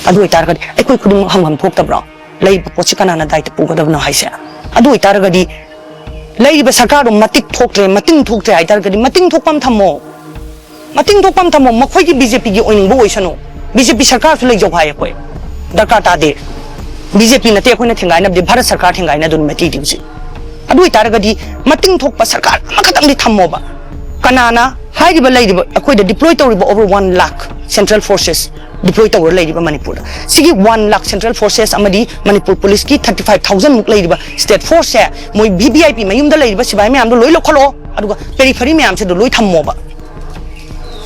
ꯑꯗꯨ ꯑꯣꯏꯇꯥꯔꯒꯗꯤ ꯑꯩꯈꯣꯏ ꯈꯨꯗꯤꯡꯃꯛ ꯍꯪꯐꯝ ꯊꯣꯛꯇꯕ꯭ꯔꯣ? ꯂꯩꯔꯤꯕ ꯄꯣꯠꯁꯤ ꯀꯅꯥꯅ ꯗꯥꯏꯇ ꯄꯨꯒꯗꯕꯅꯣ ꯍꯥꯏꯁꯦ? ꯑꯗꯨ ꯑꯣꯏꯇꯥꯔꯒꯗꯤ ꯂꯩꯔꯤꯕ ꯁꯔꯀꯥꯔꯗꯣ ꯃꯇꯤꯛ ꯊꯣꯛꯇ꯭ꯔꯦ, ꯃꯇꯤꯡ ꯊꯣꯛꯇ꯭ꯔꯦ ꯍꯥꯏꯇꯥꯔꯒꯗꯤ ꯃꯇꯤꯡ ꯊꯣꯛꯄ ꯑꯃ ꯊꯝꯃꯣ꯫ ꯃꯇꯤꯡ ꯊꯣꯛꯄ ꯑꯃ ꯊꯝꯃꯣ꯫ ꯃꯈꯣꯏꯒꯤ ꯕꯤ ꯖꯦ ꯄꯤꯒꯤ ꯑꯣꯏꯅꯤꯡꯕ ꯑꯣꯏꯁꯅꯨ꯫ ꯕꯤ ꯖꯦ ꯄꯤ ꯁꯔꯀꯥꯔꯁꯨ ꯂꯩꯖꯧ ꯍꯥꯏ ꯑꯩꯈꯣꯏ꯫ ꯗꯔꯀꯥꯔ ꯇꯥꯗꯦ꯫ ꯕꯤ ꯖꯦ ꯄꯤ ꯅꯠꯇꯦ ꯑꯩꯈꯣꯏꯅ ꯊꯦꯡꯒꯥꯏꯅꯕꯗꯤ, ꯚꯥꯔꯠ ꯁꯔꯀꯥꯔ ꯊꯦꯡꯒꯥꯏꯅꯗꯣꯏꯅꯤ ꯃꯩꯇꯩꯗꯤ ꯍꯧꯖꯤꯛ꯫ ꯑꯗꯨ ꯑꯣꯏꯇꯥꯔꯒꯗꯤ ꯃꯇꯤꯡ ꯊꯣꯛꯄ ꯁꯔꯀꯥꯔ ꯑꯃꯈꯛꯇꯪꯗꯤ ꯊꯝꯃꯣꯕ꯫ ꯀꯅꯥꯅ ꯍꯥꯏꯔꯤꯕ ꯂꯩꯔꯤꯕ ꯑꯩꯈꯣꯏꯗ deploy ꯇꯧꯔꯤꯕ over one lakh central forces deploy ꯇꯧꯔ ꯂꯩꯔꯤꯕ ꯃꯅꯤꯄꯨꯔꯗ? ꯁꯤꯒꯤ one lakh central forces ꯑꯃꯗꯤ ꯃꯅꯤꯄꯨꯔ ꯄꯨꯂꯤꯁꯀꯤ thirty five thousand ꯃꯨꯛ ꯂꯩꯔꯤꯕ state force ꯁꯦ, ꯃꯣꯏ ꯚꯤ ꯚꯤ ꯑꯥꯏ ꯄꯤ ꯃꯌꯨꯝꯗ ꯂꯩꯔꯤꯕ ꯁꯤꯐꯥꯏ ꯃꯌꯥꯝꯗꯣ ꯂꯣꯏ ꯂꯧꯈꯠꯂꯣ, ꯑꯗꯨꯒ periphery ꯃꯌꯥꯝꯁꯤꯗ ꯂꯣꯏ ꯊꯝꯃꯣꯕ꯫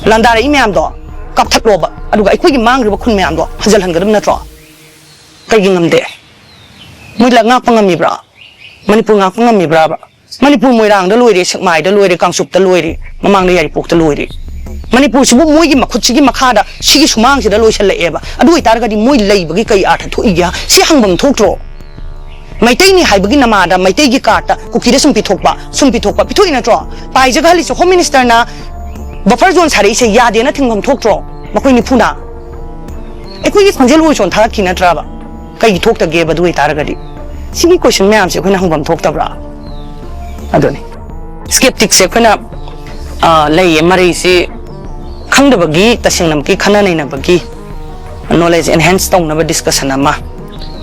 ꯂꯥꯟꯗꯥꯔꯛꯏ ꯃꯌꯥꯝꯗꯣ ꯀꯥꯞꯊꯠꯂꯣꯕ, ꯑꯗꯨꯒ ꯑꯩꯈꯣꯏꯒꯤ ꯃꯥꯡꯈ꯭ꯔꯤꯕ ꯈꯨꯟ ꯃꯌꯥꯝꯗꯣ ꯍꯟꯖꯤꯜꯍꯟꯒꯗꯕ ꯅꯠꯇ꯭ꯔꯣ? ꯀꯩꯒꯤ ꯉꯝꯗꯦ? ꯃꯣꯏ ꯂ-, ꯉꯥꯛꯄ ꯉꯝꯃꯤꯕ꯭ꯔꯥ? ꯃꯅꯤꯄꯨꯔ ꯉꯥꯛꯄ ꯉꯝꯃꯤꯕ꯭ꯔꯥꯕ? ꯃꯅꯤꯄꯨꯔ ꯃꯣꯏꯔꯥꯡꯗ ꯂꯣꯏꯔꯦ, ꯁꯦꯛꯃꯥꯏꯗ ꯂꯣꯏꯔꯦ, ꯀꯥꯡꯆꯨꯞꯇ ꯂꯣꯏꯔꯦ, ꯃꯃꯥꯡꯗ ꯌꯥꯏꯔꯤꯄꯣꯛꯇ ꯂꯣꯏꯔꯦ꯫ ꯃꯅꯤꯄꯨꯔꯁꯤꯕꯨ ꯃꯣꯏꯒꯤ ꯃꯈꯨꯠꯁꯤꯒꯤ ꯃꯈꯥꯗ ꯁꯤꯒꯤ ꯁꯨꯃꯥꯡꯁꯤꯗ ꯂꯣꯏꯁꯤꯜꯂꯛꯑꯦꯕ꯫ ꯑꯗꯨ ꯑꯣꯏꯇꯥꯔꯒꯗꯤ ꯃꯣꯏ ꯂꯩꯕꯒꯤ ꯀꯩ ꯑꯥꯔꯊ ꯊꯣꯛꯏꯒꯦ? ꯁꯤ ꯍꯪꯐꯝ ꯊꯣꯛꯇ꯭ꯔꯣ? ꯃꯩꯇꯩꯅꯤ ꯍꯥꯏꯕꯒꯤ ꯅꯃꯥꯗ ꯃꯩꯇꯩꯒꯤ ꯀꯥꯔꯠꯇ ꯀꯨꯀꯤꯗ ꯁꯨꯝ ꯄꯤꯊꯣꯛꯄ, ꯁꯨꯝ ꯄꯤꯊꯣꯛꯄ, ꯄꯤꯊꯣꯛꯏ ꯅꯠꯇ꯭ꯔꯣ? ꯄꯥꯏꯖꯒ ꯍꯜꯂꯤꯁꯦ ꯍꯣꯝ ꯃꯤꯅꯤꯁꯇꯔꯅ buffer zone ꯁꯥꯔꯛꯏꯁꯦ ꯌꯥꯗꯦꯅ ꯊꯤꯡꯐꯝ ꯊꯣꯛꯇ꯭ꯔꯣ? ꯃꯈꯣꯏ ꯅꯤꯐꯨꯅ ꯑꯩꯈꯣꯏꯒꯤ ꯈꯣꯟꯖꯦꯜ ꯑꯣꯏꯁꯣꯟ ꯊꯥꯒꯠꯈꯤ ꯅꯠꯇ꯭ꯔꯕ? ꯀꯩꯒꯤ ꯊꯣꯛꯇꯒꯦꯕ? ꯑꯗꯨ ꯑꯣꯏꯇꯥꯔꯒꯗꯤ ꯁꯤꯒꯤ question ꯃꯌꯥꯝꯁꯦ ꯑꯩꯈꯣꯏꯅ ꯍꯪꯐꯝ ꯊꯣꯛꯇꯕ꯭ꯔꯥ? ꯑꯗꯨꯅꯤ꯫ Skeptic ꯁꯦ ꯑꯩꯈꯣꯏꯅ, ꯑ, ꯂꯩꯌꯦ, ꯃꯔꯩꯁꯤ ꯈꯪꯗꯕꯒꯤ, ꯇꯁꯦꯡꯅꯃꯛꯀꯤ ꯈꯟꯅ ꯅꯩꯅꯕꯒꯤ, knowledge enhance ꯇꯧꯅꯕ discussion ꯑꯃ,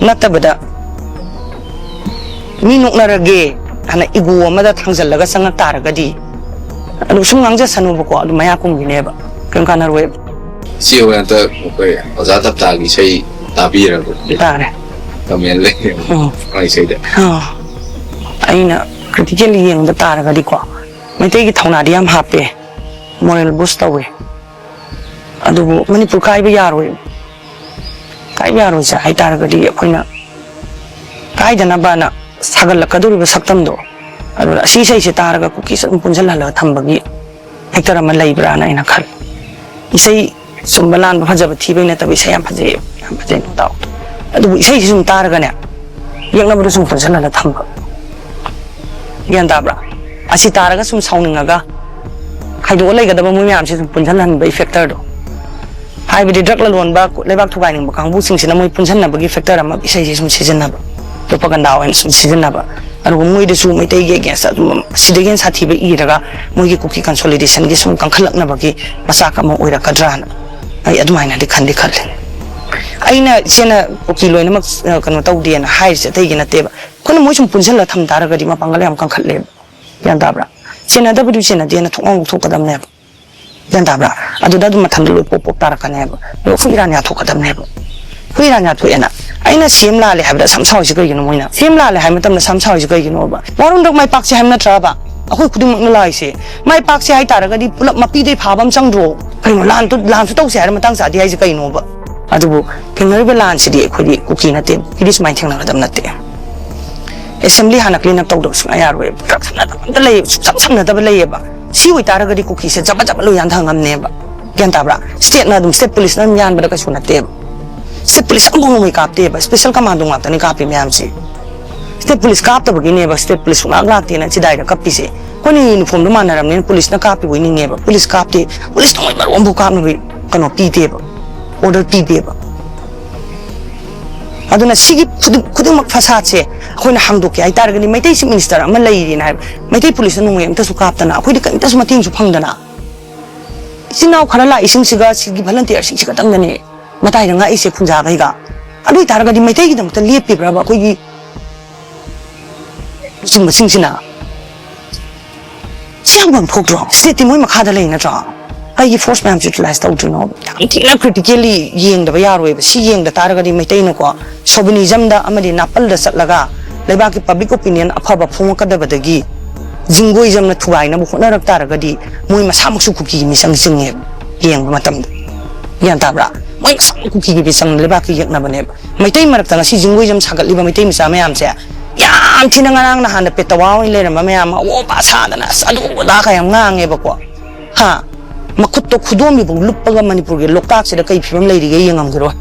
ꯅꯠꯇꯕꯗ ꯃꯤ ꯅꯣꯛꯅꯔꯒꯦ ꯍꯥꯏꯅ ꯏꯒꯣ ꯑꯃꯗ ꯊꯥꯡꯖꯜꯂꯒ ꯆꯪꯉꯛ ꯇꯥꯔꯒꯗꯤ, ꯑꯗꯨ ꯁꯨꯝ ꯉꯥꯡꯖꯁꯅꯨꯕꯀꯣ, ꯑꯗꯨ ꯃꯌꯥ ꯀꯨꯝꯈꯤꯅꯦꯕ, ꯀꯩꯝ ꯀꯥꯟꯅꯔꯣꯏꯕ꯫ ꯁꯤ ꯍꯣꯏ ꯍꯟꯗꯛ ꯑꯩꯈꯣꯏ ꯑꯣꯖꯥ ꯇꯞꯇꯥꯒꯤ ꯏꯁꯩ ꯇꯥꯕꯤꯔꯕ? ꯇꯥꯔꯦ꯫ ꯀꯃꯦꯟ ꯂꯩ꯫ ꯎꯝ꯫ ꯃꯥꯒꯤ ꯏꯁꯩꯗ꯫ ꯑꯥ, ꯑꯩꯅ ꯀ꯭ꯔꯤꯇꯤꯀꯦꯜ ꯌꯦꯡꯕ ꯇꯥꯔꯒꯗꯤꯀꯣ, ꯃꯩꯇꯩꯒꯤ ꯊꯧꯅꯥꯗꯤ ꯌꯥꯝ ꯍꯥꯞꯄꯦ, ꯃꯣꯔꯦꯜ ꯕꯨꯁ ꯇꯧꯋꯦ꯫ ꯑꯗꯨꯕꯨ ꯃꯅꯤꯄꯨꯔ ꯀꯥꯏꯕ ꯌꯥꯔꯣꯏ꯫ ꯀꯥꯏꯕ ꯌꯥꯔꯣꯏꯁꯦ ꯍꯥꯏꯇꯥꯔꯒꯗꯤ, ꯑꯩꯈꯣꯏꯅ ꯀꯥꯏꯗꯅꯕꯅ ꯁꯥꯒꯠꯂꯛꯀꯗꯧꯔꯤꯕ ꯁꯛꯇꯝꯗꯣ, ꯑꯗꯨꯅ ꯑꯁꯤ ꯏꯁꯩꯁꯦ ꯇꯥꯔꯒ ꯀꯨꯀꯤꯁꯦ ꯑꯗꯨꯝ ꯄꯨꯟꯁꯤꯜꯍꯜꯂꯒ ꯊꯝꯕꯒꯤ ꯐꯦꯛꯇꯔ ꯑꯃ ꯂꯩꯕ꯭ꯔꯥꯅ ꯑꯩꯅ ꯈꯜꯂꯤ꯫ ꯏꯁꯩ ꯆꯨꯝꯕ ꯂꯥꯟꯕ, ꯐꯖꯕ ꯊꯤꯕꯩ ꯅꯠꯇꯕ, ꯏꯁꯩ ꯌꯥꯝ ꯐꯖꯩ, ꯌꯥꯝ ꯐꯖꯩ, no doubt꯫ ꯑꯗꯨꯕꯨ ꯏꯁꯩꯁꯤ ꯁꯨꯝ ꯇꯥꯔꯒꯅꯦ, ꯌꯦꯛꯅꯕꯗ ꯁꯨꯝ ꯄꯨꯟꯁꯤꯜꯍꯜꯂ ꯊꯝꯕ꯫ ꯒ꯭ꯌꯥꯟ ꯇꯥꯕ꯭ꯔꯥ? ꯑꯁꯤ ꯇꯥꯔꯒ ꯁꯨꯝ ꯁꯥꯎꯅꯤꯡꯉꯒ ꯈꯥꯏꯗꯣꯛꯑ ꯂꯩꯒꯗꯕ ꯃꯣꯏ ꯃꯌꯥꯝꯁꯦ ꯁꯨꯝ ꯄꯨꯟꯁꯤꯜꯍꯟꯕꯒꯤ ꯐꯦꯛꯇꯔꯗꯣ꯫ ꯍꯥꯏꯕꯗꯤ ꯗ꯭ꯔꯒ ꯂꯂꯣꯟꯕ, ꯂꯩꯕꯥꯛ ꯊꯨꯒꯥꯏꯅꯤꯡꯕ ꯀꯥꯡꯕꯨꯁꯤꯡꯁꯤꯅ ꯃꯣꯏ ꯄꯨꯟꯁꯤꯟꯅꯕꯒꯤ ꯐꯦꯛꯇꯔ ꯑꯃ ꯏꯁꯩꯁꯦ ꯁꯨꯝ ꯁꯤꯖꯤꯟꯅꯕ, ꯄ꯭ꯔꯣꯄꯒꯟꯗꯥ ꯑꯣꯏꯅ ꯁꯨꯝ ꯁꯤꯖꯤꯟꯅꯕ꯫ ꯑꯗꯨꯒ ꯃꯣꯏꯗꯁꯨ ꯃꯩꯇꯩꯒꯤ ꯑꯦꯒꯦꯟꯁꯇ ꯑꯗꯨꯝ ꯁꯤꯗꯒꯤ ꯍꯦꯟꯅ ꯁꯥꯊꯤꯕ ꯏꯔꯒ ꯃꯣꯏꯒꯤ ꯀꯨꯀꯤ ꯀꯟꯁꯣꯂꯤꯗꯦꯁꯟꯒꯤ ꯁꯨꯝ ꯀꯟꯈꯠꯂꯛꯅꯕꯒꯤ ꯃꯆꯥꯛ ꯑꯃ ꯑꯣꯏꯔꯛꯀꯗ꯭ꯔꯥꯅ ꯑꯩ ꯑꯗꯨꯃꯥꯏꯅꯗꯤ ꯈꯟꯗꯤ ꯈꯜꯂꯤ꯫ ꯑꯩꯅ ꯏꯆꯦꯅ ꯀꯨꯀꯤ ꯂꯣꯏꯅꯃꯛ, ꯑ, ꯀꯩꯅꯣ ꯇꯧꯗꯦꯅ ꯍꯥꯏꯔꯤꯁꯦ ꯑꯇꯩꯒꯤ ꯅꯠꯇꯦꯕ꯫ ꯑꯩꯈꯣꯏꯅ ꯃꯣꯏ ꯁꯨꯝ ꯄꯨꯟꯁꯤꯜꯂ ꯊꯝ ꯇꯥꯔꯒꯗꯤ ꯃꯄꯥꯡꯒꯜ ꯌꯥꯝ ꯀꯟꯈꯠꯂꯦꯕ꯫ ꯒ꯭ꯌꯥꯟ ꯇꯥꯕ꯭ꯔꯥ? ꯁꯦꯟꯅꯗꯕꯗꯨ ꯁꯦꯟꯅꯗꯦꯅ ꯊꯣꯛꯅꯥꯎ ꯂꯧꯊꯣꯛꯀꯗꯕꯅꯦꯕ꯫ ꯒ꯭ꯌꯥꯟ ꯇꯥꯕ꯭ꯔꯥ? ꯑꯗꯨꯗ ꯑꯗꯨꯝ ꯃꯊꯟꯇ ꯂꯣꯏ ꯄꯣꯞ ꯄꯣꯞ ꯇꯥꯔꯛꯀꯅꯦꯕ꯫ ꯑꯗꯣ ꯑꯩꯈꯣꯏ ꯏꯔꯥꯟ ꯌꯥꯊꯣꯛꯀꯗꯕꯅꯦꯕ꯫ ꯑꯩꯈꯣꯏ ꯏꯔꯥꯟ ꯌꯥꯊꯣꯛꯑꯦꯅ ꯑꯩꯅ ꯁꯦꯝ ꯂꯥꯜꯂꯦ ꯍꯥꯏꯕꯗ ꯁꯝ ꯁꯥꯎꯔꯤꯁꯦ ꯀꯩꯒꯤꯅꯣ? ꯃꯣꯏꯅ ꯁꯦꯝ ꯂꯥꯜꯂꯦ ꯍꯥꯏꯕ ꯃꯇꯝꯗ ꯁꯝ ꯁꯥꯎꯔꯤꯁꯦ ꯀꯩꯒꯤꯅꯣꯕ? ꯋꯥꯔꯣꯝꯗ ꯃꯥꯏ ꯄꯥꯛꯁꯦ ꯍꯥꯏꯕ ꯅꯠꯇ꯭ꯔꯕ? ꯑꯩꯈꯣꯏ ꯈꯨꯗꯤꯡꯃꯛꯅ ꯂꯥꯛꯏꯁꯦ꯫ ꯃꯥꯏ ꯄꯥꯛꯁꯦ ꯍꯥꯏ ꯇꯥꯔꯒꯗꯤ ꯄꯨꯂꯞ ꯃꯄꯤꯗꯩ ꯐꯥꯕ ꯑꯃ ꯆꯪꯗ꯭ꯔꯣ? ꯀꯩꯅꯣ, ꯂꯥꯟ ꯂꯥꯟꯁꯨ ꯇꯧꯁꯦ ꯍꯥꯏꯔ ꯃꯇꯥꯡ ꯆꯥꯗꯦ ꯍꯥꯏꯁꯦ ꯀꯩꯅꯣꯕ? ꯑꯗꯨꯕꯨ ꯊꯦꯡꯅꯔꯤꯕ ꯂꯥꯟꯁꯤꯗꯤ ꯑꯩꯈꯣꯏꯗꯤ ꯀꯨꯀꯤ ꯅꯠꯇꯦ, ꯀꯨꯀꯤꯗꯤ ꯁꯨꯃꯥꯏꯅ ꯊꯦꯡꯅꯒꯗꯕ ꯅꯠꯇꯦ꯫ ꯑꯦꯁꯦꯝꯕ꯭ꯂꯤ ꯍꯥꯟꯅ ꯀ꯭ꯂꯤꯟ ꯑꯞ ꯇꯧꯗꯕ ꯁꯨꯡꯌꯥ ꯌꯥꯔꯣꯏ꯫ ꯗ꯭ꯔꯒ ꯁꯝꯅꯗꯕ ꯑꯝꯇ ꯂꯩ, ꯁꯨꯡꯁꯝ ꯁꯝꯅꯗꯕ ꯂꯩꯌꯦꯕ꯫ ꯁꯤ ꯑꯣꯏꯇꯥꯔꯒꯗꯤ ꯀꯨꯀꯤꯁꯦ ꯖꯕ ꯖꯕ ꯂꯣꯏ ꯌꯥꯟꯊ ꯉꯝꯅꯦꯕ꯫ ꯒ꯭ꯌꯥꯟ ꯇꯥꯕ꯭ꯔꯥ? ꯁ꯭ꯇꯦꯠꯅ ꯑꯗꯨꯝ, ꯁ꯭ꯇꯦꯠ ꯄꯨꯂꯤꯁꯅ ꯑꯗꯨꯝ ꯌꯥꯟꯕꯗ ꯀꯩꯁꯨ ꯅꯠꯇꯦꯕ꯫ ꯁ꯭ꯇꯦꯠ ꯄꯨꯂꯤꯁ ꯑꯃꯐꯥꯎ ꯅꯣꯡꯃꯩ ꯀꯥꯞꯇꯦꯕ, ꯁ꯭ꯄꯦꯁꯦꯜ ꯀꯃꯥꯟꯗꯣ ꯉꯥꯛꯇꯅꯤ ꯀꯥꯞꯄꯤ ꯃꯌꯥꯝꯁꯦ꯫ ꯁ꯭ꯇꯦꯠ ꯄꯨꯂꯤꯁ ꯀꯥꯞꯇꯕꯒꯤꯅꯦꯕ ꯁ꯭ꯇꯦꯠ ꯄꯨꯂꯤꯁ ꯁꯨꯡꯂꯥꯛ ꯂꯥꯛꯇꯦꯅ ꯆꯤꯗꯥꯏꯗ ꯀꯞꯄꯤꯁꯦ꯫ ꯑꯩꯈꯣꯏꯅ ꯌꯨꯅꯤꯐꯣꯔꯝꯗꯣ ꯃꯥꯟꯅꯔꯕꯅꯤꯅ ꯄꯨꯂꯤꯁꯅ ꯀꯥꯞꯄꯤꯕꯣꯏ ꯅꯤꯡꯉꯦꯕ꯫ ꯄꯨꯂꯤꯁ ꯀꯥꯞꯇꯦ, ꯄꯨꯂꯤꯁ ꯅꯣꯡꯃꯩ ꯃꯔꯨ ꯑꯃꯐꯥꯎ ꯀꯥꯞꯅꯕꯒꯤ ꯀꯩꯅꯣ ꯄꯤꯗꯦꯕ, ꯑꯣꯔꯗꯔ ꯄꯤꯗꯦꯕ꯫ ꯑꯗꯨꯅ ꯁꯤꯒꯤ ꯈꯨꯗꯤꯡ-, ꯈꯨꯗꯤꯡꯃꯛ ꯐꯁꯥꯠꯁꯦ ꯑꯩꯈꯣꯏꯅ ꯍꯥꯡꯗꯣꯛꯀꯦ ꯍꯥꯏꯇꯥꯔꯒꯗꯤ, ꯃꯩꯇꯩ ꯆꯤꯐ ꯃꯤꯅꯤꯁꯇꯔ ꯑꯃ ꯂꯩꯔꯤꯅ ꯍꯥꯏꯕ, ꯃꯩꯇꯩ ꯄꯨꯂꯤꯁꯅ ꯅꯣꯡꯃꯩ ꯑꯝꯇꯁꯨ ꯀꯥꯞꯇꯅ, ꯑꯩꯈꯣꯏꯗꯤ ꯀꯔꯤꯝꯇꯁꯨ ꯃꯇꯦꯡꯁꯨ ꯐꯪꯗꯅ, ꯏꯆꯤꯟ ꯏꯅꯥꯎ ꯈꯔ ꯂꯥꯛꯏꯁꯤꯡꯁꯤꯒ, ꯁꯤꯒꯤ ꯚꯂꯟꯇꯤꯌꯔꯁꯤꯡꯁꯤ ꯈꯛꯇꯪꯗꯅꯦ ꯃꯇꯥꯏꯗ ꯉꯥꯛꯏꯁꯦ ꯈꯨꯟꯖꯥꯈꯩꯒ꯫ ꯑꯗꯨ ꯑꯣꯏꯇꯥꯔꯒꯗꯤ ꯃꯩꯇꯩꯒꯤꯗꯃꯛꯇ ꯂꯦꯞꯄꯤꯕ꯭ꯔꯕ ꯑꯩꯈꯣꯏꯒꯤ ꯂꯨꯆꯤꯡꯕꯁꯤꯡꯁꯤꯅ? ꯁꯤ ꯍꯪꯐꯝ ꯊꯣꯛꯇ꯭ꯔꯣ? ꯁ꯭ꯇꯦꯠꯇꯤ ꯃꯣꯏ ꯃꯈꯥꯗ ꯂꯩ ꯅꯠꯇ꯭ꯔꯣ? ꯀꯩꯒꯤ ꯐꯣꯔꯁ ꯃꯌꯥꯝꯁꯤ ꯌꯨꯇꯤꯂꯥꯏꯁ ꯇꯧꯗ꯭ꯔꯤꯅꯣ? ꯌꯥꯝ ꯊꯤꯅ ꯀ꯭ꯔꯤꯇꯤꯀꯦꯜꯂꯤ ꯌꯦꯡꯗꯕ ꯌꯥꯔꯣꯏꯕ꯫ ꯁꯤ ꯌꯦꯡꯗ ꯇꯥꯔꯒꯗꯤ ꯃꯩꯇꯩꯅꯀꯣ ꯁꯣꯕꯤꯅꯤꯖꯝꯗ ꯑꯃꯗꯤ ꯅꯥꯄꯜꯗ ꯆꯠꯂꯒ ꯂꯩꯕꯥꯛꯀꯤ ꯄꯕ꯭ꯂꯤꯛ ꯑꯣꯄꯤꯅꯤꯌꯟ ꯑꯐꯕ ꯐꯣꯡꯉꯛꯀꯗꯕꯗꯒꯤ ꯖꯤꯡꯒꯣꯏꯖꯝꯅ ꯊꯨꯒꯥꯏꯅꯕ ꯍꯣꯠꯅꯔꯛ ꯇꯥꯔꯒꯗꯤ ꯃꯣꯏ ꯃꯁꯥꯃꯛꯁꯨ ꯀꯨꯀꯤꯒꯤ ꯃꯤꯆꯪ ꯆꯤꯡꯉꯦꯕ꯫ ꯌꯦꯡꯕ ꯃꯇꯝꯗ, ꯒ꯭ꯌꯥꯟ ꯇꯥꯕ꯭ꯔꯥ? ꯃꯣꯏ ꯃꯁꯥꯃꯛ ꯀꯨꯀꯤꯒꯤ ꯃꯤꯆꯪ, ꯂꯩꯕꯥꯛꯀꯤ ꯌꯦꯛꯅꯕꯅꯦꯕ꯫ ꯃꯩꯇꯩ ꯃꯔꯛꯇ ꯉꯁꯤ ꯖꯤꯡꯒꯣꯏꯖꯝ ꯁꯥꯒꯠꯂꯤꯕ ꯃꯩꯇꯩ ꯃꯆꯥ ꯃꯌꯥꯝꯁꯦ ꯌꯥꯝ ꯊꯤꯅ ꯉꯔꯥꯡ ꯅꯍꯥꯟꯗ ꯄꯦꯇꯋꯥ ꯑꯣꯏꯅ ꯂꯩꯔꯝꯕ ꯃꯌꯥꯝ ꯑꯃ ꯑꯋꯣ ꯄꯥ ꯁꯥꯗꯅ ꯑꯁ ꯑꯗꯨ ꯑꯗꯥ ꯀ ꯌꯥꯝ ꯉꯥꯡꯉꯦꯕꯀꯣ꯫ ꯍꯥ? ꯃꯈꯨꯠꯇꯣ ꯈꯨꯗꯣꯝꯕꯤꯐꯥꯎ ꯂꯨꯞꯄꯒ ꯃꯅꯤꯄꯨꯔꯒꯤ ꯂꯣꯛꯇꯥꯛꯁꯤꯗ ꯀꯩ ꯐꯤꯕꯝ ꯂꯩꯔꯤꯒꯦ ꯌꯦꯡꯉꯝꯈꯤꯔꯣꯏ꯫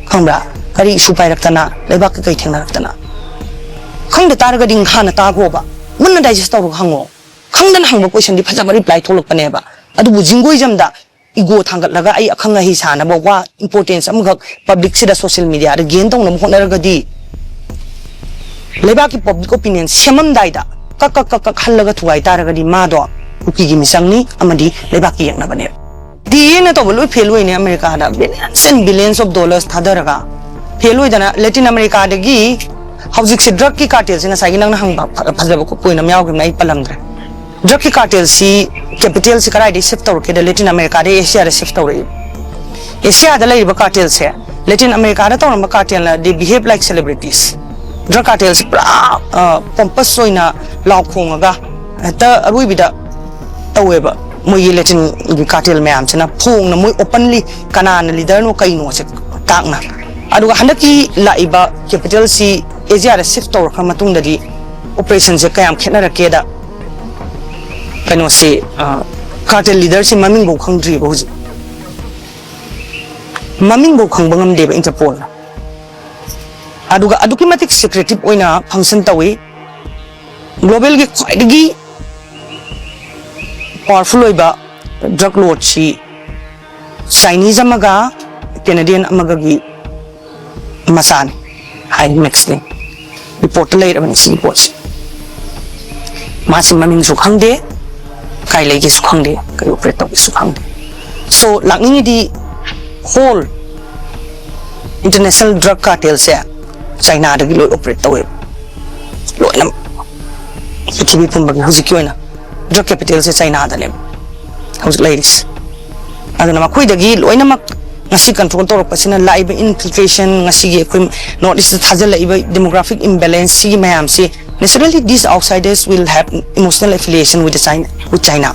ꯈꯪꯕ꯭ꯔꯥ? ꯀꯔꯤ ꯏꯁꯨ ꯄꯥꯏꯔꯛꯇꯅ, ꯂꯩꯕꯥꯛꯀ ꯀꯩ ꯊꯦꯡꯅꯔꯛꯇꯅ? ꯈꯪꯗ ꯇꯥꯔꯒꯗꯤ ꯍꯥꯟꯅ ꯇꯥꯈꯣꯕ꯫ ꯃꯨꯟꯅ ꯗꯥꯏꯖꯦꯁ ꯇꯧꯔꯒ ꯍꯪꯉꯣ꯫ ꯈꯪꯗꯅ ꯍꯪꯕ ꯀꯣꯏꯁꯟꯗꯤ ꯐꯖꯕ ꯔꯤꯄ꯭ꯂꯥꯏ ꯊꯣꯛꯂꯛꯄꯅꯦꯕ꯫ ꯑꯗꯨꯕꯨ ꯖꯤꯡꯒꯣꯏꯖꯝꯗ ꯏꯒꯣ ꯊꯥꯡꯒꯠꯂꯒ ꯑꯩ ꯑꯈꯪ ꯑꯍꯩ ꯁꯥꯅꯕ ꯋꯥ ꯏꯝꯄꯣꯔꯇꯦꯟꯁ ꯑꯃꯈꯛ ꯄꯕ꯭ꯂꯤꯛꯁꯤꯗ ꯁꯣꯁꯤꯌꯦꯜ ꯃꯤꯗꯤꯌꯥꯗ ꯒꯦꯟ ꯇꯧꯅꯕ ꯍꯣꯠꯅꯔꯒꯗꯤ ꯂꯩꯕꯥꯛꯀꯤ ꯄꯕ꯭ꯂꯤꯛ ꯑꯣꯄꯤꯅꯤꯌꯟ ꯁꯦꯝꯃꯝꯗꯥꯏꯗ ꯀꯛ ꯀꯛ ꯀꯛ ꯀꯛ ꯍꯜꯂꯒ ꯊꯨꯒꯥꯏ ꯇꯥꯔꯒꯗꯤ ꯃꯥꯗꯣ ꯀꯨꯀꯤꯒꯤ ꯃꯤꯆꯪꯅꯤ ꯑꯃꯗꯤ ꯂꯩꯕꯥꯛꯀꯤ ꯌꯦꯛꯅꯕꯅꯦ꯫ ꯗꯤ ꯑꯦꯅ ꯇꯧꯕ ꯂꯣꯏ ꯐꯦꯜ ꯑꯣꯏꯅꯦ ꯑꯃꯦꯔꯤꯀꯥꯗ꯫ Billions and billions of dollars ꯊꯥꯗꯔꯒ ꯐꯦꯜ ꯑꯣꯏꯗꯅ ꯂꯦꯇꯤꯟ ꯑꯃꯦꯔꯤꯀꯥꯗꯒꯤ ꯍꯧꯖꯤꯛꯁꯦ ꯗ꯭ꯔꯒꯀꯤ ꯀꯥꯔꯇꯦꯜꯁꯦ ꯉꯁꯥꯏꯒꯤ ꯅꯪꯅ ꯍꯪꯕ ꯐ-, ꯐꯖꯕ ꯄꯣꯏꯟ ꯑꯃ ꯌꯥꯎꯈꯤꯕꯅꯦ, ꯑꯩ ꯄꯜꯂꯝꯗ꯭ꯔꯦ꯫ ꯗ꯭ꯔꯒꯀꯤ ꯀꯥꯔꯇꯦꯜꯁꯤ ꯀꯦꯄꯤꯇꯦꯜꯁꯤ ꯀꯗꯥꯏꯗꯒꯤ ꯁꯤꯐ ꯇꯧꯔꯛꯀꯦꯗ ꯂꯦꯇꯤꯟ ꯑꯃꯦꯔꯤꯀꯥꯗꯒꯤ ꯑꯦꯁꯤꯌꯥꯗ ꯁꯤꯐ ꯇꯧꯔꯛꯏ꯫ ꯑꯦꯁꯤꯌꯥꯗ ꯂꯩꯔꯤꯕ ꯀꯥꯔꯇꯦꯜꯁꯦ ꯂꯦꯇꯤꯟ ꯑꯃꯦꯔꯤꯀꯥꯗ ꯇꯧꯔꯝꯕ ꯀꯥꯔꯇꯦꯜꯅꯗꯤ behave like celebrities꯫ ꯗ꯭ꯔꯒ ꯀꯥꯔꯇꯦꯜꯁꯤ ꯄꯨꯔꯥ ꯄꯣꯝꯄꯁ ꯑꯣꯏꯅ ꯂꯥꯎ ꯈꯣꯡꯉꯒ ꯍꯦꯛꯇ ꯑꯔꯣꯏꯕꯤꯗ ꯇꯧꯋꯦꯕ꯫ ꯃꯣꯏꯒꯤ ꯂꯦꯇꯤꯟꯒꯤ ꯀꯥꯔꯇꯦꯜ ꯃꯌꯥꯝꯁꯤꯅ ꯐꯣꯡꯅ ꯃꯣꯏ ꯑꯣꯄꯟꯂꯤ ꯀꯅꯥꯅ ꯂꯤꯗꯔꯅꯣ ꯀꯩꯅꯣꯁꯦ ꯇꯥꯛꯅ꯫ ꯑꯗꯨꯒ ꯍꯟꯗꯛꯀꯤ ꯂꯥꯛꯏꯕ ꯀꯦꯄꯤꯇꯦꯜꯁꯤ ꯑꯦꯁꯤꯌꯥꯗ ꯁꯤꯐ ꯇꯧꯔꯛꯈ꯭ꯔ ꯃꯇꯨꯡꯗꯗꯤ ꯑꯣꯄꯔꯦꯁꯟꯁꯦ ꯀꯌꯥꯝ ꯈꯦꯠꯅꯔꯛꯀꯦꯗ ꯀꯩꯅꯣꯁꯤ, ꯑ, ꯀꯥꯔꯇꯦꯜ ꯂꯤꯗꯔꯁꯤ ꯃꯃꯤꯡꯐꯧ ꯈꯪꯗ꯭ꯔꯤꯕ ꯍꯧꯖꯤꯛ꯫ ꯃꯃꯤꯡꯐꯧ ꯈꯪꯕ ꯉꯝꯗꯦꯕ ꯏꯟꯇꯔꯄꯣꯜꯅ꯫ ꯑꯗꯨꯒ ꯑꯗꯨꯛꯀꯤ ꯃꯇꯤꯛ ꯁꯤꯀ꯭ꯔꯦꯇꯤꯞ ꯑꯣꯏꯅ ꯐꯪꯁꯟ ꯇꯧꯏ꯫ ꯒ꯭ꯂꯣꯕꯦꯜꯒꯤ ꯈ꯭ꯋꯥꯏꯗꯒꯤ ꯄꯥꯋꯔꯐꯨꯜ ꯑꯣꯏꯕ ꯗ꯭ꯔꯒ ꯂꯣꯔꯗꯁꯤ ꯆꯥꯏꯅꯤꯁ ꯑꯃꯒ ꯀꯦꯅꯦꯗꯤꯌꯟ ꯑꯃꯒꯒꯤ ꯃꯆꯥꯅꯤ ꯍꯥꯏ ꯃꯦꯛꯁꯂꯤ꯫ ꯔꯤꯄꯣꯔꯠꯇ ꯂꯩꯔꯕꯅꯤ ꯁꯤꯒꯤ ꯄꯣꯠꯁꯦ꯫ ꯃꯥꯁꯤ ꯃꯃꯤꯡꯁꯨ ꯈꯪꯗꯦ, ꯀꯥꯏ ꯂꯩꯒꯦꯁꯨ ꯈꯪꯗꯦ, ꯀꯩ ꯑꯣꯄꯔꯦꯠ ꯇꯧꯒꯦꯁꯨ ꯈꯪꯗꯦ꯫ ꯁꯣ ꯂꯥꯛꯅꯤꯡꯉꯤꯗꯤ ꯍꯣꯜ International drug cartel ꯁꯦ ꯆꯥꯏꯅꯥꯗꯒꯤ ꯂꯣꯏ operate ꯇꯧꯋꯦꯕ꯫ ꯂꯣꯏꯅꯃꯛ ꯄ꯭ꯔꯤꯊꯤꯕꯤ ꯄꯨꯝꯕꯒꯤ ꯍꯧꯖꯤꯛꯀꯤ ꯑꯣꯏꯅ drug capital ꯁꯦ ꯆꯥꯏꯅꯥꯗꯅꯦꯕ ꯍꯧꯖꯤꯛ ꯂꯩꯔꯤꯁꯦ꯫ ꯑꯗꯨꯅ ꯃꯈꯣꯏꯗꯒꯤ ꯂꯣꯏꯅꯃꯛ ꯉꯁꯤ control ꯇꯧꯔꯛꯄꯁꯤꯅ ꯂꯥꯛꯏꯕ infiltration, ꯉꯁꯤꯒꯤ ꯑꯩꯈꯣꯏ North East ꯊꯥꯖꯤꯜꯂꯛꯏꯕ demographic imbalance, ꯁꯤꯒꯤ ꯃꯌꯥꯝꯁꯤ naturally these outsiders will have emotional affiliation with the China, with China.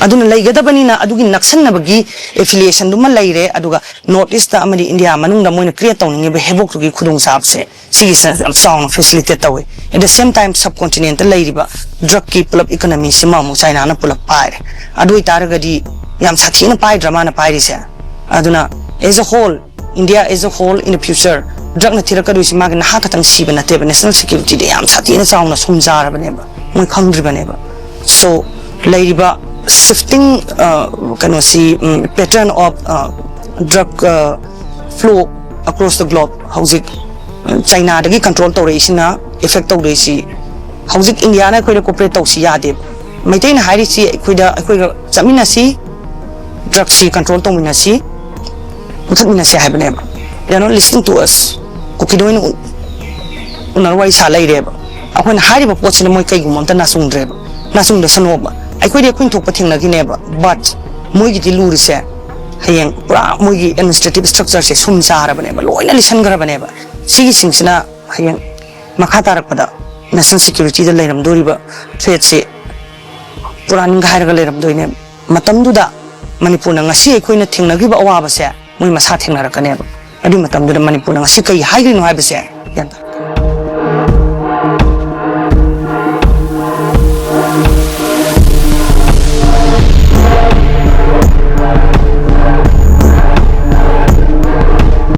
ꯑꯗꯨꯅ ꯂꯩꯒꯗꯕꯅꯤꯅ ꯑꯗꯨꯒꯤ ꯅꯛꯁꯟꯅꯕꯒꯤ affiliation ꯗꯨꯃ ꯂꯩꯔꯦ꯫ ꯑꯗꯨꯒ North East ꯑꯃꯗꯤ ꯏꯟꯗꯤꯌꯥ ꯃꯅꯨꯡꯗ ꯃꯣꯏꯅ create ꯇꯧꯅꯤꯡꯉꯤꯕ ꯍꯦꯕꯣꯛꯇꯨꯒꯤ ꯈꯨꯗꯣꯡꯆꯥꯕꯁꯦ ꯁꯤꯒꯤꯁꯦ ꯌꯥꯝ ꯆꯥꯎꯅ facilitate ꯇꯧꯋꯦ꯫ At the same time, subcontinent ꯂꯩꯔꯤꯕ drug ꯀꯤ ꯄꯨꯂꯞ economy ꯁꯤꯃ ꯑꯃꯨꯛ ꯆꯥꯏꯅꯥꯅ ꯄꯨꯂꯞ ꯄꯥꯏꯔꯦ꯫ ꯑꯗꯨ ꯑꯣꯏꯇꯥꯔꯒꯗꯤ ꯌꯥꯝ ꯁꯥꯊꯤꯅ ꯄꯥꯏꯗ꯭ꯔꯥ ꯃꯥꯅ ꯄꯥꯏꯔꯤꯁꯦ? ꯑꯗꯨꯅ as a whole, India as a whole in the future, drug ꯅ ꯊꯤꯔꯛꯀꯗꯣꯏꯁꯤ ꯃꯥꯒꯤ ꯅꯍꯥ ꯈꯛꯇꯪ ꯁꯤꯕ ꯅꯠꯇꯦꯕ, national security ꯗ ꯌꯥꯝ ꯁꯥꯊꯤꯅ ꯆꯥꯎꯅ ꯁꯨꯝ ꯆꯥꯔꯕꯅꯦꯕ, ꯃꯣꯏ ꯈꯪꯗ꯭ꯔꯤꯕꯅꯦꯕ꯫ So ꯂꯩꯔꯤꯕ shifting, ꯑ, ꯀꯩꯅꯣꯁꯤ, ꯎꯝ, pattern of, ꯑ, drug, ꯑ, flow across the globe ꯍꯧꯖꯤꯛ, ꯑ, ꯆꯥꯏꯅꯥꯗꯒꯤ control ꯇꯧꯔꯛꯏꯁꯤꯅ effect ꯇꯧꯗꯣꯏꯁꯤ꯫ ꯍꯧꯖꯤꯛ ꯏꯟꯗꯤꯌꯥꯅ ꯑꯩꯈꯣꯏꯗ cooperate ꯇꯧꯁꯤ ꯌꯥꯗꯦꯕ꯫ ꯃꯩꯇꯩꯅ ꯍꯥꯏꯔꯤꯁꯤ ꯑꯩꯈꯣꯏꯗ, ꯑꯩꯈꯣꯏꯒ ꯆꯠꯃꯤꯟꯅꯁꯤ, drug ꯁꯤ control ꯇꯧꯃꯤꯟꯅꯁꯤ, ꯃꯨꯊꯠꯃꯤꯟꯅꯁꯤ ꯍꯥꯏꯕꯅꯦꯕ꯫ They are not listening to us. ꯀꯨꯀꯤꯗ ꯑꯣꯏꯅ ꯎ-, ꯎꯅꯔ ꯋꯥꯔꯤ ꯁꯥ ꯂꯩꯔꯦꯕ꯫ ꯑꯩꯈꯣꯏꯅ ꯍꯥꯏꯔꯤꯕ ꯄꯣꯠꯁꯤꯅ ꯃꯣꯏ ꯀꯩꯒꯨꯝꯕ ꯑꯝꯇ ꯅꯥꯆꯨꯡꯗ꯭ꯔꯦꯕ, ꯅꯥꯆꯨꯡꯗꯁꯅꯣꯕ꯫ ꯑꯩꯈꯣꯏꯗꯤ ꯑꯩꯈꯣꯏꯅ ꯊꯣꯛꯄ ꯊꯦꯡꯅꯈꯤꯅꯦꯕ, but ꯃꯣꯏꯒꯤꯗꯤ ꯂꯨꯔꯤꯁꯦ ꯍꯌꯦꯡ ꯄꯨꯔꯥ ꯃꯣꯏꯒꯤ administrative structure ꯁꯦ ꯁꯨꯝ ꯆꯥꯔꯕꯅꯦꯕ, ꯂꯣꯏꯅ ꯂꯤꯁꯟꯈ꯭ꯔꯕꯅꯦꯕ꯫ ꯁꯤꯒꯤꯁꯤꯡꯁꯤꯅ ꯍꯌꯦꯡ ꯃꯈꯥ ꯇꯥꯔꯛꯄꯗ national security ꯗ ꯂꯩꯔꯝꯗꯣꯔꯤꯕ threat ꯁꯦ ꯄꯨꯔꯥ ꯅꯤꯡꯒꯥꯏꯔꯒ ꯂꯩꯔꯝꯗꯣꯏꯅꯦꯕ꯫ ꯃꯇꯝꯗꯨꯗ ꯃꯅꯤꯄꯨꯔꯅ ꯉꯁꯤ ꯑꯩꯈꯣꯏꯅ ꯊꯦꯡꯅꯈ꯭ꯔꯤꯕ ꯑꯋꯥꯕꯁꯦ ꯃꯣꯏ ꯃꯁꯥ ꯊꯦꯡꯅꯔꯛꯀꯅꯦꯕ꯫ ꯑꯗꯨꯒꯤ ꯃꯇꯝꯗꯨꯗ ꯃꯅꯤꯄꯨꯔꯅ ꯉꯁꯤ ꯀꯔꯤ ꯍꯥꯏꯈ꯭ꯔꯤꯅꯣ ꯍꯥꯏꯕꯁꯦ ꯒ꯭ꯌꯥꯟ ꯇꯥ-,